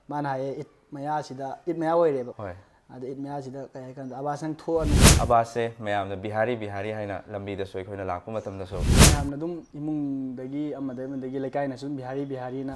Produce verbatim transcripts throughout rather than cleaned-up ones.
ꯃꯥꯅ ꯍꯥꯏꯌꯦ, ꯏꯠ ꯃꯌꯥꯁꯤꯗ, ꯏꯠ ꯃꯌꯥ ꯑꯣꯏꯔꯦꯕ꯫ ꯍꯣꯏ꯫ ꯑꯗ ꯏꯠ ꯃꯌꯥꯁꯤꯗ ꯀꯩ ꯍꯥꯏ ꯀꯥꯟꯗ, "ꯑꯕꯥꯁ, ꯅꯪ ꯊꯣꯛꯑꯅꯨ"꯫ ꯑꯕꯥꯁꯁꯦ ꯃꯌꯥꯝꯅ ꯕꯤꯍꯥꯔꯤ ꯕꯤꯍꯥꯔꯤ ꯍꯥꯏꯅ ꯂꯝꯕꯤꯗꯁꯨ ꯑꯩꯈꯣꯏꯅ ꯂꯥꯛꯄ ꯃꯇꯝꯗꯁꯨ꯫ ꯃꯌꯥꯝꯅ ꯑꯗꯨꯝ ꯏꯃꯨꯡꯗꯒꯤ ꯑꯃꯗꯒꯤ ꯑꯃꯗꯒꯤ ꯂꯩꯀꯥꯏꯅꯁꯨ ꯑꯗꯨꯝ "ꯕꯤꯍꯥꯔꯤ ꯕꯤꯍꯥꯔꯤꯅ",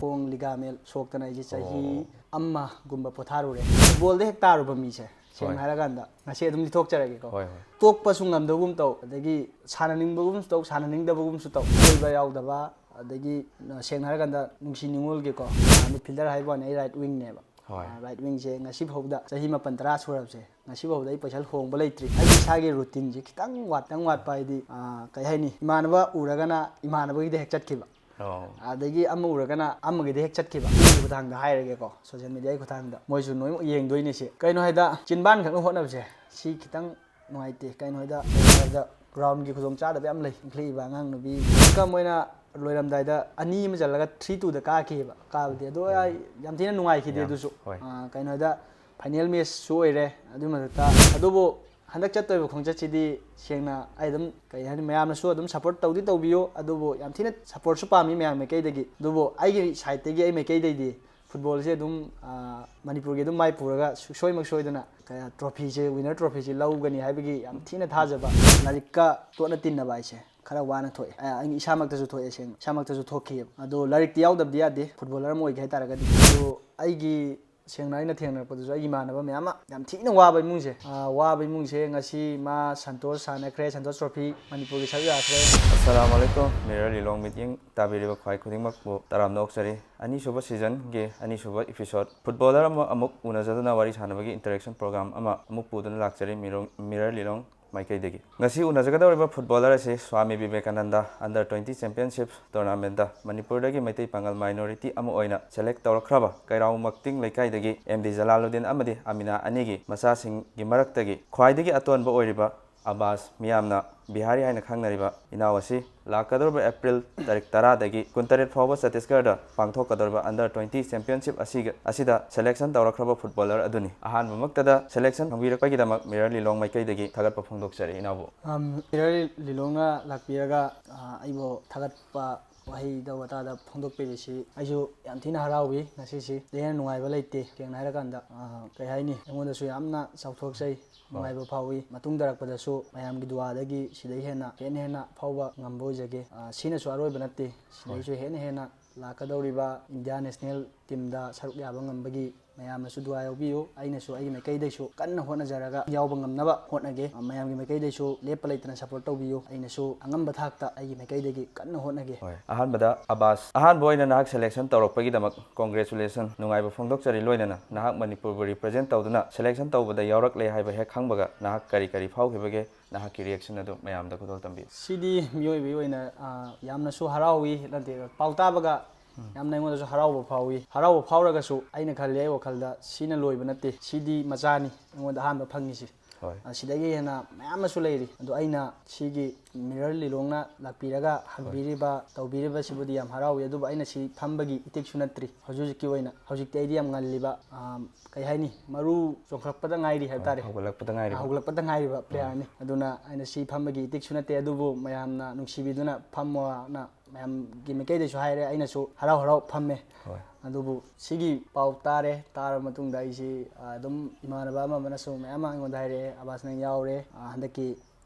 ꯈꯣꯡ ꯂꯤꯒꯥꯃꯦꯟ ꯁꯣꯛꯇꯅ ꯑꯩꯁꯦ ꯆꯍꯤ ꯑꯣ꯫ ꯑꯃꯒꯨꯝꯕ ꯄꯣꯊꯥꯔꯨꯔꯦ꯫ ꯐꯨꯠꯕꯣꯜꯗ ꯍꯦꯛ ꯇꯥꯔꯨꯕ ꯃꯤꯁꯦ, ꯁꯦꯡꯅ ꯍꯣꯏ꯫ ꯍꯥꯏꯔꯀꯥꯟꯗ, ꯉꯁꯤ ꯑꯗꯨꯝ ꯂꯤꯊꯣꯛꯆꯔꯒꯦꯀꯣ꯫ ꯍꯣꯏ, ꯍꯣꯏ꯫ ꯇꯣꯛꯄꯁꯨ ꯉꯝꯗꯕꯒꯨꯝ ꯇꯧ, ꯑꯗꯒꯤ ꯁꯥꯟꯅꯅꯤꯡꯕꯒꯨꯝꯁꯨ ꯇꯧ, ꯁꯥꯟꯅꯅꯤꯡꯗꯕꯒꯨꯝꯁꯨ ꯇꯧ, ꯀꯣꯏꯕ ꯌꯥꯎꯗꯕ, ꯑꯗꯒꯤ, ꯑ, ꯁꯦꯡꯅ ꯍꯥꯏꯔꯀꯥꯟꯗ ꯅꯨꯡꯁꯤ ꯅꯤꯉꯣꯜꯒꯤꯀꯣ, ꯑ, ꯃꯤꯗꯐꯤꯜꯗꯔ ꯍꯥꯏꯕ ꯋꯥꯅꯤ, ꯑꯩ ꯔꯥꯏꯠ ꯋꯤꯡꯅꯦꯕ꯫ ꯍꯣꯏ꯫ ꯑ, ꯔꯥꯏꯠ ꯋꯤꯡꯁꯦ ꯉꯁꯤ ꯐꯥꯎꯕꯗ, ꯆꯍꯤ ꯃꯥꯄꯟ ꯇꯔꯥ ꯁꯨꯔꯕꯁꯦ, ꯉꯁꯤ ꯐꯥꯎꯕꯗ ꯑꯩ ꯄꯣꯖꯤꯁꯟ ꯍꯣꯡꯕ ꯂꯩꯇ꯭ꯔꯤ꯫ ꯑꯩꯒꯤ ꯏꯁꯥꯒꯤ ꯔꯨꯇꯤꯟꯁꯦ ꯈꯤꯇꯪ ꯋꯥꯠ-, ꯈꯤꯇꯪ ꯋꯥꯠꯄ ꯍꯥꯏꯗꯤ, ꯑ, ꯀꯩ ꯍꯥꯏꯅꯤ, ꯏꯃꯥꯟꯅꯕ ꯎꯔꯒꯅ ꯏꯃꯥꯟꯅꯕꯒꯤꯗ ꯍꯦꯛ ꯆꯠꯈꯤꯕ꯫ ꯑꯣ꯫ ꯑꯗꯒꯤ ꯑꯃ ꯎꯔꯒꯅ ꯑꯃꯒꯤꯗ ꯍꯦꯛ ꯆꯠꯈꯤꯕ꯫ ꯁꯤꯒꯤ ꯈꯨꯊꯥꯡꯗ ꯍꯥꯏꯔꯒꯦꯀꯣ, ꯁꯣꯁꯤꯌꯦꯜ ꯃꯦꯗꯤꯌꯥꯒꯤ ꯈꯨꯊꯥꯡꯗ꯫ ꯃꯣꯏꯁꯨ ꯂꯣꯏꯅꯃꯛ ꯌꯦꯡꯗꯣꯏꯅꯦ ꯁꯤ꯫ ꯀꯩꯅꯣ ꯍꯥꯏꯗ, ꯆꯤꯟꯕꯥꯟ ꯈꯛꯅ ꯍꯣꯠꯅꯕꯁꯦ, ꯁꯤ ꯈꯤꯇꯪ ꯅꯨꯡꯉꯥꯏꯇꯦ꯫ ꯀꯩꯅꯣ ꯍꯥꯏꯗ, ꯍꯥꯏꯗ ꯒ꯭ꯔꯥꯎꯟꯒꯤ ꯈꯨꯗꯣꯡꯆꯥꯗꯕ ꯌꯥꯝ ꯂꯩ, ꯏꯟꯈꯠꯂꯛꯏꯕ ꯑꯉꯥꯡ ꯅꯨꯄꯤ꯫ ꯀ ꯃꯣꯏꯅ ꯂꯣꯏꯔꯝꯗꯥꯏꯗ ꯑꯅꯤ ꯑꯃ ꯆꯜꯂꯒ ꯊ꯭ꯔꯤ ꯇꯨꯗ ꯀꯥꯈꯤꯑꯕ꯫ ꯀꯥꯕꯗꯤ ꯑꯗꯣ ꯑꯩ ꯌꯥꯝ ꯊꯤꯅ ꯅꯨꯡꯉꯥꯏꯈꯤꯗꯦ ꯌꯥꯝ-, ꯑꯗꯨꯁꯨ꯫ ꯍꯣꯏ꯫ ꯑ, ꯀꯩꯅꯣꯗ, ꯐꯥꯏꯅꯦꯜ ꯃꯦꯠꯆꯁꯨ ꯑꯣꯏꯔꯦ꯫ ꯑꯗꯨꯒꯤ ꯃꯊꯛꯇ, ꯑꯗꯨꯕꯨ ꯍꯟꯗꯛ ꯆꯠꯇꯣꯏꯕ ꯈꯣꯡꯆꯠꯁꯤꯗꯤ ꯁꯦꯡꯅ ꯑꯩ ꯑꯗꯨꯝ, ꯀꯩ ꯍꯥꯏꯅꯤ, ꯃꯌꯥꯝꯅꯁꯨ ꯑꯗꯨꯝ ꯁꯞꯄꯣꯔꯠ ꯇꯧꯗꯤ ꯇꯧꯕꯤꯌꯨ, ꯑꯗꯨꯕꯨ ꯌꯥꯝ ꯊꯤꯅ ꯁꯞꯄꯣꯔꯠꯁꯨ ꯄꯥꯝꯃꯤ ꯃꯌꯥꯝ ꯃꯥꯏꯀꯩꯗꯒꯤ꯫ ꯑꯗꯨꯕꯨ ꯑꯩꯒꯤ ꯁꯥꯏꯠꯇꯒꯤ, ꯑꯩ ꯃꯥꯏꯀꯩꯗꯒꯤꯗꯤ ꯐꯨꯠꯕꯣꯜꯁꯦ ꯑꯗꯨꯝ, ꯑ, ꯃꯅꯤꯄꯨꯔꯒꯤ ꯑꯗꯨꯝ ꯃꯥꯏ ꯄꯨꯔꯒ ꯁꯨꯡꯁꯣꯏꯃꯛ ꯁꯣꯏꯗꯅ ꯀꯌꯥ ꯇ꯭ꯔꯣꯐꯤꯁꯦ, ꯋꯤꯟꯅꯔ ꯇ꯭ꯔꯣꯐꯤꯁꯦ ꯂꯧꯒꯅꯤ ꯍꯥꯏꯕꯒꯤ ꯌꯥꯝ ꯊꯤꯅ ꯊꯥꯖꯕ꯫ ꯂꯥꯏꯔꯤꯛꯀ ꯇꯣꯠꯅ ꯇꯤꯟꯅꯕ ꯍꯥꯏꯁꯦ ꯈꯔ ꯋꯥꯅ ꯊꯣꯛꯑꯦ꯫ ꯑ, ꯑꯩ ꯏꯁꯥꯃꯛꯇꯁꯨ ꯊꯣꯛꯑꯦ, ꯁꯦꯡꯅ ꯏꯁꯥꯃꯛꯇꯁꯨ ꯊꯣꯛꯈꯤꯑꯕ꯫ ꯑꯗꯣ ꯂꯥꯏꯔꯤꯛꯇꯤ ꯌꯥꯎꯗꯕꯗꯤ ꯌꯥꯗꯦ, ꯐꯨꯠꯕꯣꯂꯔ ꯑꯃ ꯑꯣꯏꯒꯦ ꯍꯥꯏ ꯇꯥꯔꯒꯗꯤ꯫ ꯑꯗꯣ ꯑꯩꯒꯤ, ꯁꯦꯡꯅ ꯑꯩꯅ ꯊꯦꯡꯅꯔꯛꯄꯗꯁꯨ ꯑꯩꯒꯤ ꯏꯃꯥꯟꯅꯕ ꯃꯌꯥꯝ ꯑꯃ ꯌꯥꯝ ꯊꯤꯅ ꯋꯥꯕ ꯏꯃꯨꯡꯁꯦ, ꯑ, ꯋꯥꯕ ꯏꯃꯨꯡꯁꯦ ꯉꯁꯤ ꯃꯥ ꯁꯟꯇꯣꯁ ꯁꯥꯟꯅꯈ꯭ꯔꯦ, ꯁꯟꯇꯣꯁ ꯇ꯭ꯔꯣꯐꯤ ꯃꯅꯤꯄꯨꯔꯒꯤ ꯁꯔꯨꯛ ꯌꯥꯈ꯭ꯔꯦ꯫ ꯑꯁꯂꯥꯃꯨ ꯑꯂꯥꯏꯀꯨꯝ, ꯃꯤꯔꯔ ꯂꯤꯂꯣꯡ ꯃꯤꯠꯌꯦꯡ ꯇꯥꯕꯤꯔꯤꯕ ꯈ꯭ꯋꯥꯏ ꯈꯨꯗꯤꯡꯃꯛꯄꯨ ꯇꯔꯥꯝꯅ ꯑꯣꯛꯆꯔꯤ꯫ ꯑꯅꯤꯁꯨꯕ ꯁꯤꯖꯟꯒꯤ ꯑꯅꯤꯁꯨꯕ ꯏꯄꯤꯁꯣꯗ, ꯐꯨꯠꯕꯣꯂꯔ ꯑꯃ ꯑꯃꯨꯛ ꯎꯅꯖꯗꯨꯅ ꯋꯥꯔꯤ ꯁꯥꯟꯅꯕꯒꯤ ꯏꯟꯇꯔꯦꯛꯁꯟ ꯄ꯭ꯔꯣꯒ꯭ꯔꯥꯝ ꯑꯃ ꯑꯃꯨꯛ ꯄꯨꯗꯨꯅ ꯂꯥꯛꯆꯔꯤ ꯃꯤꯔꯣꯡ-, ꯃꯤꯔꯔ ꯂꯤꯂꯣꯡ ꯃꯥꯏꯀꯩꯗꯒꯤ꯫ ꯉꯁꯤ ꯎꯅꯖꯒꯗꯧꯔꯤꯕ ꯐꯨꯠꯕꯣꯂꯔ ꯑꯁꯤ Swami Vivekananda under twenty championship tournament ꯃꯅꯤꯄꯨꯔꯗꯒꯤ ꯃꯩꯇꯩ ꯄꯥꯉꯜ ꯃꯥꯏꯅꯣꯔꯤꯇꯤ ꯑꯃ ꯑꯣꯏꯅ ꯁꯦꯂꯦꯛ ꯇꯧꯔꯛꯈ꯭ꯔꯕ ꯀꯩꯔꯥꯎꯃꯛꯇꯤꯡ ꯂꯩꯀꯥꯏꯗꯒꯤ ꯑꯦꯝ ꯗꯤ ꯖꯂꯥꯂꯨꯗꯤꯟ ꯑꯃꯗꯤ ꯑꯃꯤꯅꯥ ꯑꯅꯤꯒꯤ ꯃꯆꯥꯁꯤꯡꯒꯤ ꯃꯔꯛꯇꯒꯤ ꯈ꯭ꯋꯥꯏꯗꯒꯤ ꯑꯇꯣꯟꯕ ꯑꯣꯏꯔꯤꯕ ꯑꯕꯥꯁ, ꯃꯤꯌꯥꯝꯅ ꯕꯤꯍꯥꯔꯤ ꯍꯥꯏꯅ ꯈꯪꯅꯔꯤꯕ ꯏꯅꯥꯎ ꯑꯁꯤ ꯂꯥꯛꯀꯗꯧꯔꯤꯕ ꯑꯦꯄ꯭ꯔꯤꯜ ꯇꯥꯔꯤꯛ ꯇꯔꯥꯗꯒꯤ ꯀꯨꯟꯇꯔꯦꯠ ꯐꯥꯎꯕ ꯆꯇꯤꯁꯒꯔꯗ ꯄꯥꯡꯊꯣꯛꯀꯗꯧꯔꯤꯕ ꯑꯟꯗꯔ ꯇ꯭ꯋꯦꯟꯇꯤ ꯆꯦꯝꯄꯤꯌꯟꯁꯤꯞ ꯑꯁꯤꯒ, ꯑꯁꯤꯗ ꯁꯦꯂꯦꯛꯁꯟ ꯇꯧꯔꯛꯈ꯭ꯔꯕ ꯐꯨꯠꯕꯣꯂꯔ ꯑꯗꯨꯅꯤ꯫ ꯑꯍꯥꯟꯕꯃꯛꯇꯗ ꯁꯦꯂꯦꯛꯁꯟ ꯈꯪꯕꯤꯔꯛꯄꯒꯤꯗꯃꯛ ꯃꯤꯔꯔ ꯂꯤꯂꯣꯡ ꯃꯥꯏꯀꯩꯗꯒꯤ ꯊꯥꯒꯠꯄ ꯐꯣꯡꯗꯣꯛꯆꯔꯤ, ꯏꯅꯥꯎꯕꯨ꯫ ꯑꯝ, ꯃꯤꯔꯔ ꯂꯤꯂꯣꯡꯅ ꯂꯥꯛꯄꯤꯔꯒ, ꯑ, ꯑꯩꯕꯨ ꯊꯥꯒꯠꯄ ꯋꯥꯍꯩꯗ ꯋꯥꯇꯥꯗ ꯐꯣꯡꯗꯣꯛꯄꯤꯔꯤꯁꯤ ꯑꯩꯁꯨ ꯌꯥꯝ ꯊꯤꯅ ꯍꯔꯥꯎꯏ꯫ ꯉꯁꯤꯁꯤ ꯍꯦꯟꯅ ꯅꯨꯡꯉꯥꯏꯕ ꯂꯩꯇꯦ꯫ ꯁꯦꯡꯅ ꯍꯥꯏꯔꯀꯥꯟꯗ, ꯑ, ꯀꯩ ꯍꯥꯏꯅꯤ, ꯑꯩꯉꯣꯟꯗꯁꯨ ꯌꯥꯝꯅ ꯆꯥꯎꯊꯣꯛꯆꯩ, ꯅꯨꯡꯉꯥꯏꯕ ꯐꯥꯎꯏ꯫ ꯃꯇꯨꯡ ꯇꯥꯔꯛꯄꯗꯁꯨ ꯃꯌꯥꯝꯒꯤ ꯗꯨꯋꯥꯗꯒꯤ ꯁꯤꯗꯩ ꯍꯦꯟꯅ, ꯍꯦꯟꯅ, ꯍꯦꯟꯅ ꯐꯥꯎꯕ ꯉꯝꯕ ꯑꯣꯏꯖꯒꯦ꯫ ꯑ, ꯁꯤꯅꯁꯨ ꯑꯔꯣꯏꯕ ꯅꯠꯇꯦ꯫ ꯁꯤꯗꯩꯁꯨ ꯍꯦꯟꯅ, ꯍꯦꯟꯅ ꯂꯥꯛꯀꯗꯧꯔꯤꯕ ꯏꯟꯗꯤꯌꯥ ꯅꯦꯁꯅꯦꯜ ꯇꯤꯝꯗ ꯁꯔꯨꯛ ꯌꯥꯕ ꯉꯝꯕꯒꯤ ꯃꯌꯥꯝꯅꯁꯨ ꯗꯨꯋꯥ ꯌꯥꯎꯕꯤꯌꯨ꯫ ꯑꯩꯅꯁꯨ ꯑꯩꯒꯤ ꯃꯥꯏꯀꯩꯗꯩꯁꯨ ꯀꯟꯅ ꯍꯣꯠꯅꯖꯔꯒ ꯌꯥꯎꯕ ꯉꯝꯅꯕ ꯍꯣꯠꯅꯒꯦ꯫ ꯃꯌꯥꯝꯒꯤ ꯃꯥꯏꯀꯩꯗꯩꯁꯨ ꯂꯦꯞꯄ ꯂꯩꯇꯅ ꯁꯄꯣꯔꯠ ꯇꯧꯕꯤꯌꯨ꯫ ꯑꯩꯅꯁꯨ ꯑꯉꯝꯕ ꯊꯥꯛꯇ ꯑꯩꯒꯤ ꯃꯥꯏꯀꯩꯗꯒꯤ ꯀꯟꯅ ꯍꯣꯠꯅꯒꯦ꯫ ꯍꯣꯏ, ꯑꯍꯥꯟꯕꯗ ꯑꯕꯥꯁ, ꯑꯍꯥꯟꯕ ꯑꯣꯏꯅ ꯅꯍꯥꯛ ꯁꯦꯂꯦꯛꯁꯟ ꯇꯧꯔꯛꯄꯒꯤꯗꯃꯛ congratulation, ꯅꯨꯡꯉꯥꯏꯕ ꯐꯣꯡꯗꯣꯛꯆꯔꯤ꯫ ꯂꯣꯏꯅꯅ ꯅꯍꯥꯛ ꯃꯅꯤꯄꯨꯔꯕꯨ ꯔꯤꯄ꯭ꯔꯖꯦꯟ ꯇꯧꯗꯨꯅ ꯁꯦꯂꯦꯛꯁꯟ ꯇꯧꯕꯗ ꯌꯥꯎꯔꯛꯂꯦ ꯍꯥꯏꯕ ꯍꯦꯛ ꯈꯪꯕꯒ ꯅꯍꯥꯛ ꯀꯔꯤ ꯀꯔꯤ ꯐꯥꯎꯈꯤꯕꯒꯦ? ꯅꯍꯥꯛꯀꯤ ꯔꯤꯌꯦꯛꯁꯟ ꯑꯗꯨ ꯃꯌꯥꯝꯗ ꯈꯨꯗꯣꯜ ꯇꯝꯕꯤꯌꯨ꯫ ꯁꯤꯗꯤ ꯃꯤꯑꯣꯏꯕꯒꯤ ꯑꯣꯏꯅ, ꯑ, ꯌꯥꯝꯅꯁꯨ ꯍꯔꯥꯎꯏ, ꯅꯠꯇꯦ, ꯄꯥꯎ ꯇꯥꯕꯒ ꯌꯥꯝꯅ ꯑꯩꯉꯣꯟꯗꯁꯨ ꯍꯔꯥꯎꯕ ꯐꯥꯎꯏ꯫ ꯍꯔꯥꯎꯕ ꯐꯥꯎꯔꯒꯁꯨ ꯑꯩꯅ ꯈꯜꯂꯤ, ꯑꯩ ꯋꯥꯈꯜꯗ, ꯁꯤꯅ ꯂꯣꯏꯕ ꯅꯠꯇꯦ, ꯁꯤꯗꯤ ꯃꯆꯥꯅꯤ ꯑꯩꯉꯣꯟꯗ ꯑꯍꯥꯟꯕ ꯐꯪꯉꯤꯁꯤ꯫ ꯍꯣꯏ꯫ ꯑ, ꯁꯤꯗꯒꯤ ꯍꯦꯟꯅ ꯃꯌꯥꯝ ꯑꯃꯁꯨ ꯂꯩꯔꯤ꯫ ꯑꯗꯣ ꯑꯩꯅ ꯁꯤꯒꯤ ꯃꯤꯔꯔ ꯂꯤꯂꯣꯡꯅ ꯂꯥꯛꯄꯤꯔꯒ ꯍꯪꯕꯤꯔꯤꯕ, ꯇꯧꯕꯤꯔꯤꯕꯁꯤꯕꯨꯗꯤ ꯌꯥꯝ ꯍꯔꯥꯎꯏ꯫ ꯑꯗꯨꯕꯨ ꯑꯩꯅ ꯁꯤ ꯐꯝꯕꯒꯤ ꯏꯇꯤꯛꯁꯨ ꯅꯠꯇ꯭ꯔꯤ꯫ ꯍꯧꯖꯤꯛ ꯍꯧꯖꯤꯛꯀꯤ ꯑꯣꯏꯅ, ꯍꯧꯖꯤꯛꯇꯤ ꯑꯩꯗꯤ ꯌꯥꯝ ꯉꯜꯂꯤꯕ, ꯑ, ꯀꯩ ꯍꯥꯏꯅꯤ, ꯃꯔꯨ ꯆꯣꯡꯈꯠꯂꯛꯄꯗ ꯉꯥꯏꯔꯤ ꯍꯥꯏꯕ ꯇꯥꯔꯦ꯫ ꯍꯧꯒꯠꯂꯛꯄꯗ ꯉꯥꯏꯔꯤꯕ꯫ ꯍꯧꯒꯠꯂꯛꯄꯗ ꯉꯥꯏꯔꯤꯕ ꯄ꯭ꯂꯦꯌꯥꯔꯅꯤ꯫ ꯑꯗꯨꯅ ꯑꯩꯅ ꯁꯤ ꯐꯝꯕꯒꯤ ꯏꯇꯤꯛꯁꯨ ꯅꯠꯇꯦ, ꯑꯗꯨꯕꯨ ꯃꯌꯥꯝꯅ ꯅꯨꯡꯁꯤꯕꯤꯗꯨꯅ ꯐꯝꯃꯣꯅ ꯃꯌꯥꯝꯒꯤ ꯃꯥꯏꯀꯩꯗꯩꯁꯨ ꯍꯥꯏꯔꯦ, ꯑꯩꯅꯁꯨ ꯍꯔꯥꯎ ꯍꯔꯥꯎ ꯐꯝꯃꯦ꯫ ꯍꯣꯏ꯫ ꯑꯗꯨꯕꯨ ꯁꯤꯒꯤ ꯄꯥꯎ ꯇꯥꯔꯦ, ꯇꯥꯔꯕ ꯃꯇꯨꯡꯗ ꯑꯩꯁꯤ, ꯑ, ꯑꯗꯨꯝ ꯏꯃꯥꯟꯅꯕ ꯑꯃ ꯑꯃꯅꯁꯨ ꯃꯌꯥꯝ ꯑꯃ ꯑꯩꯉꯣꯟꯗ ꯍꯥꯏꯔꯛꯑꯦ, "ꯑꯕꯥꯁ, ꯅꯪ ꯌꯥꯎꯔꯦ, ꯑ, ꯍꯟꯗꯛꯀꯤ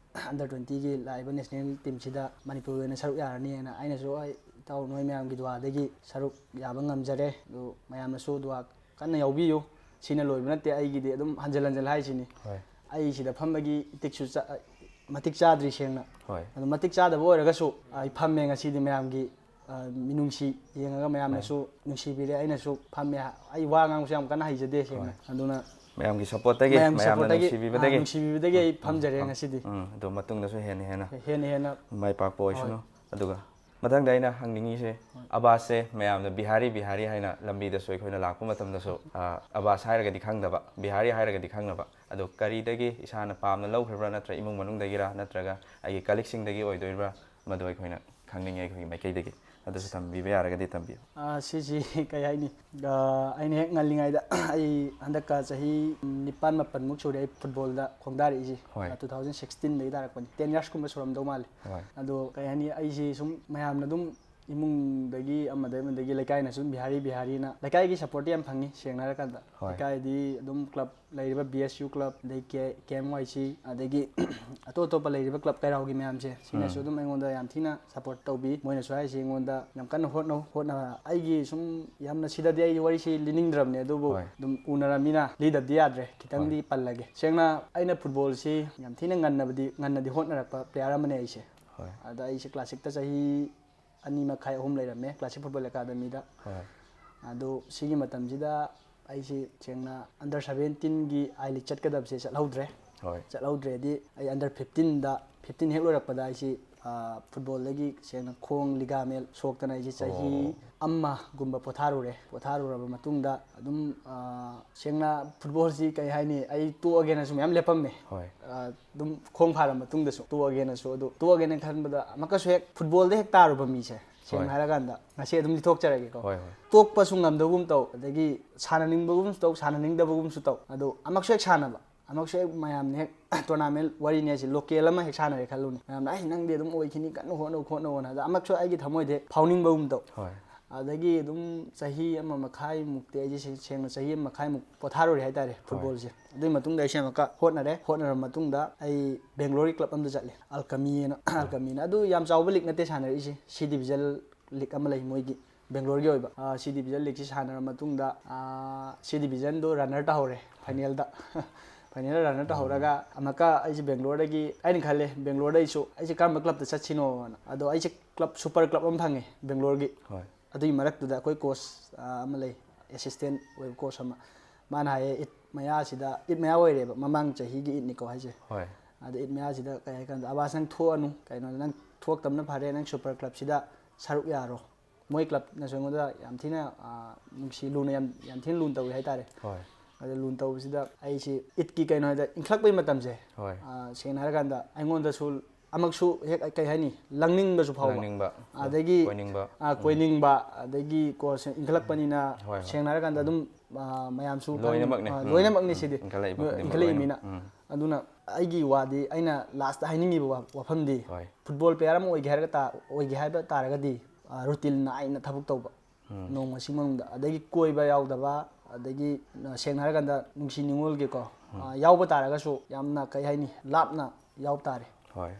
ꯑꯟꯗꯔ ꯇ꯭ꯋꯦꯟꯇꯤꯒꯤ ꯂꯥꯛꯏꯕ ꯅꯦꯁꯅꯦꯜ ꯇꯤꯝꯁꯤꯗ ꯃꯅꯤꯄꯨꯔꯒꯤ ꯑꯣꯏꯅ ꯁꯔꯨꯛ ꯌꯥꯔꯅꯤꯅ"꯫ ꯑꯩꯅꯁꯨ, "ꯍꯣꯏ ꯏꯇꯥꯎ, ꯅꯣꯏ ꯃꯌꯥꯝꯒꯤ ꯗꯨꯋꯥꯗꯒꯤ ꯁꯔꯨꯛ ꯌꯥꯕ ꯉꯝꯖꯔꯦ, ꯑꯗꯨ ꯃꯌꯥꯝꯅꯁꯨ ꯗꯨꯋꯥ ꯀꯟꯅ ꯌꯥꯎꯕꯤꯌꯨ, ꯁꯤꯅ ꯂꯣꯏꯕ ꯅꯠꯇꯦ, ꯑꯩꯒꯤꯗꯤ ꯑꯗꯨꯝ ꯍꯟꯖꯤꯜ ꯍꯟꯖꯤꯜ ꯍꯥꯏꯁꯤꯅꯤ"꯫ ꯍꯣꯏ꯫ ꯑꯩ ꯁꯤꯗ ꯐꯝꯕꯒꯤ ꯏꯇꯤꯛꯁꯨ ꯆꯥ-, ꯃꯇꯤꯛ ꯆꯥꯗ꯭ꯔꯤ, ꯁꯦꯡꯅ꯫ ꯍꯣꯏ꯫ ꯑꯗꯨ ꯃꯇꯤꯛ ꯆꯥꯗꯕ ꯑꯣꯏꯔꯒꯁꯨ ꯑꯩ ꯐꯝꯃꯦ ꯉꯁꯤꯗꯤ, ꯃꯌꯥꯝꯒꯤ, ꯑ, ꯃꯤꯅꯨꯡꯁꯤ ꯌꯦꯡꯉꯒ ꯃꯌꯥꯝꯅꯁꯨ ꯅꯨꯡꯁꯤꯕꯤꯔꯦ꯫ ꯑꯩꯅꯁꯨ ꯐꯝꯃꯦ, ꯑꯩ ꯋꯥ ꯉꯥꯡꯕꯁꯨ ꯌꯥꯝ ꯀꯟꯅ ꯍꯩꯖꯗꯦ, ꯁꯦꯡꯅ꯫ ꯍꯣꯏ꯫ ꯑꯗꯨꯅ ꯃꯌꯥꯝꯒꯤ ꯁꯞꯄꯣꯔꯠꯇꯒꯤ, ꯃꯌꯥꯝꯒꯤ ꯃꯌꯥꯝꯅ ꯁꯞꯄꯣꯔꯠꯇꯒꯤ, ꯅꯨꯡꯁꯤꯕꯤꯕꯗꯒꯤ꯫ ꯑ, ꯅꯨꯡꯁꯤꯕꯤꯕꯗꯒꯤ ꯑꯩ ꯐꯝꯖꯔꯦ ꯉꯁꯤꯗꯤ꯫ ꯎꯝ, ꯑꯗꯣ ꯃꯇꯨꯡꯗꯁꯨ ꯍꯦꯟꯅ ꯍꯦꯟꯅ ꯍꯦꯟꯅ ꯍꯦꯟꯅ ꯃꯥꯏ ꯄꯥꯛꯄ ꯑꯣꯏꯁꯅꯨ꯫ ꯍꯣꯏ꯫ ꯑꯗꯨꯒ ꯃꯊꯪꯗ ꯑꯩꯅ ꯍꯪꯅꯤꯡꯉꯤꯁꯦ, ꯍꯣꯏ꯫ ꯑꯕꯥꯁꯁꯦ ꯃꯌꯥꯝꯅ ꯕꯤꯍꯥꯔꯤ, ꯕꯤꯍꯥꯔꯤ ꯍꯥꯏꯅ ꯂꯝꯕꯤꯗꯁꯨ ꯑꯩꯈꯣꯏꯅ ꯂꯥꯛꯄ ꯃꯇꯝꯗꯁꯨ, ꯑ, ꯑꯕꯥꯁ ꯍꯥꯏꯔꯒꯗꯤ ꯈꯪꯗꯕ, ꯕꯤꯍꯥꯔꯤ ꯍꯥꯏꯔꯒꯗꯤ ꯈꯪꯅꯕ꯫ ꯑꯗꯣ ꯀꯔꯤꯗꯒꯤ ꯏꯁꯥꯅ ꯄꯥꯝꯅ ꯂꯧꯈ꯭ꯔꯤꯕ꯭ꯔꯥ, ꯅꯠꯇ꯭ꯔ ꯏꯃꯨꯡ ꯃꯅꯨꯡꯗꯒꯤꯔꯥ, ꯅꯠꯇ꯭ꯔꯒ ꯑꯩꯒꯤ ꯀꯂꯤꯛꯁꯤꯡꯗꯒꯤ ꯑꯣꯏꯗꯣꯏꯔꯤꯕ꯭ꯔꯥ? ꯃꯗꯨ ꯑꯩꯈꯣꯏꯅ ꯈꯪꯅꯤꯡꯉꯦ, ꯑꯩꯈꯣꯏꯒꯤ ꯃꯥꯏꯀꯩꯗꯒꯤ꯫ ꯑꯗꯨꯁꯨ ꯇꯝꯕꯤꯕ ꯌꯥꯔꯒꯗꯤ ꯇꯝꯕꯤꯌꯨ꯫ ꯑ, ꯁꯤꯁꯤ ꯀꯩ ꯍꯥꯏꯅꯤ? ꯑ, ꯑꯩꯅ ꯍꯦꯛ ꯉꯜꯂꯤꯉꯩꯗ, ꯑꯩ ꯍꯟꯗꯛꯀ ꯆꯍꯤ ꯅꯤꯄꯥꯟ ꯃꯥꯄꯟꯃꯨꯛ ꯁꯨꯔꯦ ꯑꯩ ꯐꯨꯠꯕꯣꯜꯗ ꯈꯣꯡꯗꯥꯔꯛꯏꯁꯦ꯫ ꯍꯣꯏ꯫ ꯑ, two thousand sixteen ꯗꯒꯤ ꯇꯥꯔꯛꯄꯅꯤ꯫ Ten years ꯀꯨꯝꯕ ꯁꯨꯔꯝꯗꯧ ꯃꯥꯜꯂꯦ꯫ ꯍꯣꯏ꯫ ꯑꯗꯣ ꯀꯩ ꯍꯥꯏꯅꯤ, ꯑꯩꯁꯤ ꯁꯨꯝ ꯃꯌꯥꯝꯅ ꯑꯗꯨꯝ ꯏꯃꯨꯡꯗꯒꯤ ꯑꯃꯗꯒꯤ ꯑꯃꯗꯒꯤ ꯂꯩꯀꯥꯏꯅꯁꯨ ꯑꯗꯨꯝ ꯕꯤꯍꯥꯔꯤ ꯕꯤꯍꯥꯔꯤꯅ, ꯂꯩꯀꯥꯏꯒꯤ ꯁꯞꯄꯣꯔꯠꯇꯤ ꯌꯥꯝ ꯐꯪꯉꯤ ꯁꯦꯡꯅ ꯍꯥꯏꯔꯀꯥꯟꯗ꯫ ꯍꯣꯏ꯫ ꯂꯩꯀꯥꯏꯗꯤ ꯑꯗꯨꯝ ꯀ꯭ꯂꯕ ꯂꯩꯔꯤꯕ ꯕꯤ ꯑꯦꯁ ꯌꯨ ꯀ꯭ꯂꯕ, ꯑꯗꯩ ꯀꯦ ꯑꯦꯝ ꯋꯥꯏ ꯁꯤ, ꯑꯗꯒꯤ ꯑꯇꯣꯞ ꯑꯇꯣꯞꯄ ꯂꯩꯔꯤꯕ ꯀ꯭ꯂꯕ ꯀꯩꯔꯥꯎꯒꯤ ꯃꯌꯥꯝꯁꯦ, ꯁꯤꯅꯁꯨ ꯑꯗꯨꯝ ꯑꯩꯉꯣꯟꯗ ꯌꯥꯝ ꯊꯤꯅ ꯁꯞꯄꯣꯔꯠ ꯇꯧꯕꯤ꯫ ꯃꯣꯏꯅꯁꯨ ꯍꯥꯏꯔꯤꯁꯦ ꯑꯩꯉꯣꯟꯗ ꯌꯥꯝ ꯀꯟꯅ ꯍꯣꯠꯅꯧ, ꯍꯣꯠꯅ ꯑꯩꯒꯤ ꯁꯨꯝ ꯌꯥꯝꯅ ꯁꯤꯗꯗꯤ ꯑꯩ ꯋꯥꯔꯤꯁꯤ ꯂꯤꯅꯤꯡꯗ꯭ꯔꯕꯅꯦ, ꯑꯗꯨꯕꯨ ꯍꯣꯏ꯫ ꯑꯗꯨꯝ ꯎꯅꯔꯕꯅꯤꯅ ꯂꯤꯗꯕꯗꯤ ꯌꯥꯗ꯭ꯔꯦ, ꯈꯤꯇꯪꯗꯤ ꯄꯜꯂꯒꯦ꯫ ꯁꯦꯡꯅ ꯑꯩꯅ ꯐꯨꯠꯕꯣꯜꯁꯤ ꯌꯥꯝ ꯊꯤꯅ ꯉꯟꯅꯕꯗꯤ ꯉꯟꯅꯗꯤ ꯍꯣꯠꯅꯔꯛꯄ ꯄ꯭ꯂꯦꯌꯥꯔ ꯑꯃꯅꯦ ꯑꯩꯁꯦ꯫ ꯍꯣꯏ꯫ ꯑꯗ ꯑꯩꯁꯦ ꯀ꯭ꯂꯥꯁ ꯁꯤꯛꯁꯇ ꯆꯍꯤ ꯑꯅꯤ ꯃꯈꯥꯏ ꯑꯍꯨꯝ ꯂꯩꯔꯝꯃꯦ ꯀ꯭ꯂꯥꯁꯤꯛ ꯐꯨꯠꯕꯣꯜ ꯑꯦꯀꯥꯗꯃꯤꯗ꯫ ꯍꯣꯏ꯫ ꯑꯗꯣ ꯁꯤꯒꯤ ꯃꯇꯝꯁꯤꯗ ꯑꯩꯁꯤ ꯁꯦꯡꯅ ꯑꯟꯗꯔ ꯁꯕꯦꯟꯇꯤꯟꯒꯤ ꯑꯥꯏ ꯂꯤꯛ ꯆꯠꯀꯗꯕꯁꯦ ꯆꯠꯍꯧꯗ꯭ꯔꯦ꯫ ꯍꯣꯏ꯫ ꯆꯠꯍꯧꯗ꯭ꯔꯦꯗꯤ ꯑꯩ ꯑꯟꯗꯔ ꯐꯤꯐꯇꯤꯟꯗ, ꯐꯤꯐꯇꯤꯟ ꯍꯦꯛ ꯂꯣꯏꯔꯛꯄꯗ ꯑꯩꯁꯤ, ꯑ, ꯐꯨꯠꯕꯣꯜꯗꯒꯤ ꯁꯦꯡꯅ ꯈꯣꯡ ꯂꯤꯒꯥꯃꯦꯟ ꯁꯣꯛꯇꯅ ꯑꯩꯁꯦ ꯆꯍꯤ ꯑꯣ꯫ ꯑꯃꯒꯨꯝꯕ ꯄꯣꯊꯥꯔꯨꯔꯦ꯫ ꯄꯣꯊꯥꯔꯨꯔꯕ ꯃꯇꯨꯡꯗ ꯑꯗꯨꯝ, ꯑ, ꯁꯦꯡꯅ ꯐꯨꯠꯕꯣꯜꯁꯤ ꯀꯩ ꯍꯥꯏꯅꯤ, ꯑꯩ ꯇꯣꯛꯑꯒꯦꯅꯁꯨ ꯃꯌꯥꯝ ꯂꯦꯞꯄꯝꯃꯦ꯫ ꯍꯣꯏ꯫ ꯑ, ꯑꯗꯨꯝ ꯈꯣꯡ ꯐꯥꯔ ꯃꯇꯨꯡꯗꯁꯨ ꯇꯣꯛꯑꯒꯦꯅꯁꯨ, ꯑꯗꯨ ꯇꯣꯛꯑꯒꯦꯅ ꯈꯟꯕꯗ ꯑꯃꯨꯛꯀꯁꯨ ꯍꯦꯛ ꯐꯨꯠꯕꯣꯜꯗ ꯍꯦꯛ ꯇꯥꯔꯨꯕ ꯃꯤꯁꯦ, ꯁꯦꯡꯅ ꯍꯣꯏ꯫ ꯍꯥꯏꯔꯀꯥꯟꯗ ꯉꯁꯤ ꯑꯗꯨꯝ ꯂꯤꯊꯣꯛꯆꯔꯒꯦꯀꯣ꯫ ꯍꯣꯏ, ꯍꯣꯏ꯫ ꯇꯣꯛꯄꯁꯨ ꯉꯝꯗꯕꯒꯨꯝ ꯇꯧ, ꯑꯗꯒꯤ ꯁꯥꯟꯅꯅꯤꯡꯕꯒꯨꯝꯁꯨ ꯇꯧ, ꯁꯥꯟꯅꯅꯤꯡꯗꯕꯒꯨꯝꯁꯨ ꯇꯧ, ꯑꯗꯣ ꯑꯃꯨꯛꯁꯨ ꯍꯦꯛ ꯁꯥꯟꯅꯕ, ꯑꯃꯨꯛꯁꯨ ꯍꯦꯛ ꯃꯌꯥꯝꯅ ꯍꯦꯛ ꯇꯣꯔꯅꯥꯃꯦꯟ ꯋꯥꯔꯤꯅꯦ ꯁꯤ, ꯂꯣꯀꯦꯜ ꯑꯃ ꯍꯦꯛ ꯁꯥꯟꯅꯔꯦ ꯈꯜꯂꯨꯅꯦ, ꯃꯌꯥꯝꯅ "ꯑꯩ ꯅꯪꯗꯤ ꯑꯗꯨꯝ ꯑꯣꯏꯈꯤꯅꯤ, ꯀꯟꯅ ꯍꯣꯠꯅꯧ ꯈꯣꯠꯅꯧꯅ", ꯑꯗ ꯑꯃꯨꯛꯁꯨ ꯑꯩꯒꯤ ꯊꯃꯣꯏꯗ ꯍꯦꯛ ꯐꯥꯎꯅꯤꯡꯕꯒꯨꯝ ꯇꯧ꯫ ꯍꯣꯏ꯫ ꯑꯗꯒꯤ ꯑꯗꯨꯝ ꯆꯍꯤ ꯑꯃ ꯃꯈꯥꯏꯃꯨꯛꯇꯤ ꯑꯩꯁꯦ ꯁꯦꯡꯅ ꯆꯍꯤ ꯑꯃ ꯃꯈꯥꯏꯃꯨꯛ ꯄꯣꯊꯥꯔꯨꯔꯦ ꯍꯥꯏꯇꯥꯔꯦ ꯐꯨꯠꯕꯣꯜꯁꯦ꯫ ꯑꯗꯨꯒꯤ ꯃꯇꯨꯡꯗ ꯑꯩꯁꯦ ꯑꯃꯨꯛꯀ ꯍꯣꯠꯅꯔꯦ꯫ ꯍꯣꯠꯅꯔꯕ ꯃꯇꯨꯡꯗ ꯑꯩ ꯕꯦꯡꯒ꯭ꯂꯣꯔꯒꯤ ꯀ꯭ꯂꯕ ꯑꯃꯗ ꯆꯠꯂꯦ, ꯑꯜꯀꯃꯤ ꯑꯅ꯫ ꯑꯜꯀꯃꯤꯅ ꯑꯗꯨ ꯌꯥꯝ ꯆꯥꯎꯕ ꯂꯤꯛ ꯅꯠꯇꯦ ꯁꯥꯟꯅꯔꯛꯏꯁꯦ, ꯁꯤ ꯗꯤꯕꯤꯖꯟ ꯂꯤꯛ ꯑꯃ ꯂꯩ ꯃꯣꯏꯒꯤ, ꯕꯦꯡꯒ꯭ꯂꯣꯔꯒꯤ ꯑꯣꯏꯕ꯫ ꯑꯥ, ꯁꯤ ꯗꯤꯕꯤꯖꯟ ꯂꯤꯛꯁꯤ ꯁꯥꯟꯅꯔꯕ ꯃꯇꯨꯡꯗ, ꯑꯥ, ꯁꯤ ꯗꯤꯕꯤꯖꯟꯗꯣ ꯔꯟꯅꯔ ꯇꯥꯍꯧꯔꯦ ꯐꯥꯏꯅꯦꯜꯗ꯫ ꯐꯥꯏꯅꯦꯜꯗ ꯔꯟꯅꯔ ꯇꯥꯍꯧꯔꯒ ꯑꯃꯨꯛꯀ ꯑꯩꯁꯦ ꯕꯦꯡꯒ꯭ꯂꯣꯔꯗꯒꯤ ꯑꯩꯅ ꯈꯜꯂꯦ, ꯕꯦꯡꯒ꯭ꯂꯣꯔꯗ ꯑꯩꯁꯨ ꯑꯩꯁꯦ ꯀꯔꯝꯕ ꯀ꯭ꯂꯕꯇ ꯆꯠꯁꯤꯅꯣꯅ꯫ ꯑꯗꯣ ꯑꯩꯁꯦ ꯀ꯭ꯂꯕ, ꯁꯨꯄꯔ ꯀ꯭ꯂꯕ ꯑꯃ ꯐꯪꯉꯦ ꯕꯦꯡꯒ꯭ꯂꯣꯔꯒꯤ꯫ ꯍꯣꯏ꯫ ꯑꯗꯨꯒꯤ ꯃꯔꯛꯇꯨꯗ ꯑꯩꯈꯣꯏ ꯀꯣꯆ, ꯑꯥ, ꯑꯃ ꯂꯩ, ꯑꯦꯁꯤꯁꯇꯦꯟ ꯑꯣꯏꯕ ꯀꯣꯆ ꯑꯃ꯫ ꯃꯥꯅ ꯍꯥꯏꯌꯦ, ꯏꯠ ꯃꯌꯥꯁꯤꯗ, ꯏꯠ ꯃꯌꯥ ꯑꯣꯏꯔꯦꯕ, ꯃꯃꯥꯡ ꯆꯍꯤꯒꯤ ꯏꯠꯅꯤꯀꯣ ꯍꯥꯏꯁꯦ꯫ ꯍꯣꯏ꯫ ꯑꯗ ꯏꯠ ꯃꯌꯥꯁꯤꯗ ꯀꯩ ꯍꯥꯏ ꯀꯥꯟꯗ, "ꯑꯕꯥꯁ, ꯅꯪ ꯊꯣꯛꯑꯅꯨ, ꯀꯩꯅꯣ, ꯅꯪ ꯊꯣꯛꯇꯕꯅ ꯐꯔꯦ, ꯅꯪ ꯁꯨꯄꯔ ꯀ꯭ꯂꯕꯁꯤꯗ ꯁꯔꯨꯛ ꯌꯥꯔꯣ"꯫ ꯃꯣꯏ ꯀ꯭ꯂꯕꯅꯁꯨ ꯑꯩꯉꯣꯟꯗ ꯌꯥꯝ ꯊꯤꯅ, ꯑꯥ, ꯅꯨꯡꯁꯤ ꯂꯨꯅ, ꯌꯥꯝ, ꯌꯥꯝ ꯊꯤꯅ ꯂꯨꯅ ꯇꯧꯏ ꯍꯥꯏꯇꯥꯔꯦ꯫ ꯍꯣꯏ꯫ ꯑꯗ ꯂꯨꯅ ꯇꯧꯕꯁꯤꯗ ꯑꯩꯁꯤ ꯏꯠꯀꯤ ꯀꯩꯅꯣ ꯍꯥꯏꯗ ꯏꯟꯈꯠꯂꯛꯄꯒꯤ ꯃꯇꯝꯁꯦ, ꯍꯣꯏ꯫ ꯑꯥ, ꯁꯦꯡꯅ ꯍꯥꯏꯔꯀꯥꯟꯗ ꯑꯩꯉꯣꯟꯗꯁꯨ ꯑꯃꯨꯛꯁꯨ ꯍꯦꯛ, ꯀꯩ ꯍꯥꯏꯅꯤ, ꯂꯪꯅꯤꯡꯕꯁꯨ ꯐꯥꯎꯕ꯫ ꯂꯪꯅꯤꯡꯕ, ꯑꯗꯒꯤ, ꯀꯣꯏꯅꯤꯡꯕ꯫ ꯑꯥ, ꯀꯣꯏꯅꯤꯡꯕ, ꯑꯗꯒꯤ ꯀꯣ-, ꯁꯦ-, ꯏꯟꯈꯠꯂꯛꯄꯅꯤꯅ ꯍꯣꯏ, ꯍꯣꯏ꯫ ꯁꯦꯡꯅ ꯍꯥꯏꯔꯀꯥꯟꯗ ꯑꯗꯨꯝ, ꯑꯥ, ꯃꯌꯥꯝꯁꯨ ꯈꯪ-, ꯂꯣꯏꯅꯃꯛꯅꯦ꯫ ꯑꯥ, ꯎꯝ, ꯂꯣꯏꯅꯃꯛꯅꯤ ꯎꯝ, ꯁꯤꯗꯤ꯫ ꯏꯟꯈꯠꯂꯛꯏꯕ ꯈꯨꯗꯤꯡꯃꯛ ꯏꯟꯈꯠꯂꯛꯏꯃꯤꯅ꯫ ꯂꯣꯏꯅ꯫ ꯎꯝ꯫ ꯑꯗꯨꯅ ꯑꯩꯒꯤ ꯋꯥꯗꯤ, ꯑꯩꯅ ꯂꯥꯁꯇ ꯍꯥꯏꯅꯤꯡꯉꯤꯕ ꯋꯥ-, ꯋꯥꯐꯝꯗꯤ, ꯍꯣꯏ꯫ ꯐꯨꯠꯕꯣꯜ ꯄ꯭ꯂꯦꯌꯔ ꯑꯃ ꯑꯣꯏꯒꯦ ꯍꯥꯏꯔꯒ ꯇꯥ-, ꯑꯣꯏꯒꯦ ꯍꯥꯏꯕ ꯇꯥꯔꯒꯗꯤ, ꯔꯨꯇꯤꯟ ꯅꯥꯏꯅ ꯊꯕꯛ ꯇꯧꯕ, ꯅꯣꯡꯃꯁꯤ ꯃꯅꯨꯡꯗ, ꯑꯗꯒꯤ ꯀꯣꯏꯕ ꯌꯥꯎꯗꯕ, ꯑꯗꯒꯤ ꯁꯦꯡꯅ ꯍꯥꯏꯔꯀꯥꯟꯗ ꯅꯨꯡꯁꯤ ꯅꯨꯡꯉꯣꯜꯒꯤꯀꯣ, ꯌꯥꯎꯕ ꯇꯥꯔꯒꯁꯨ ꯌꯥꯝꯅ, ꯀꯩ ꯍꯥꯏꯅꯤ, ꯂꯥꯞꯅ ꯌꯥꯎ ꯇꯥꯔꯦ꯫ ꯍꯣꯏ꯫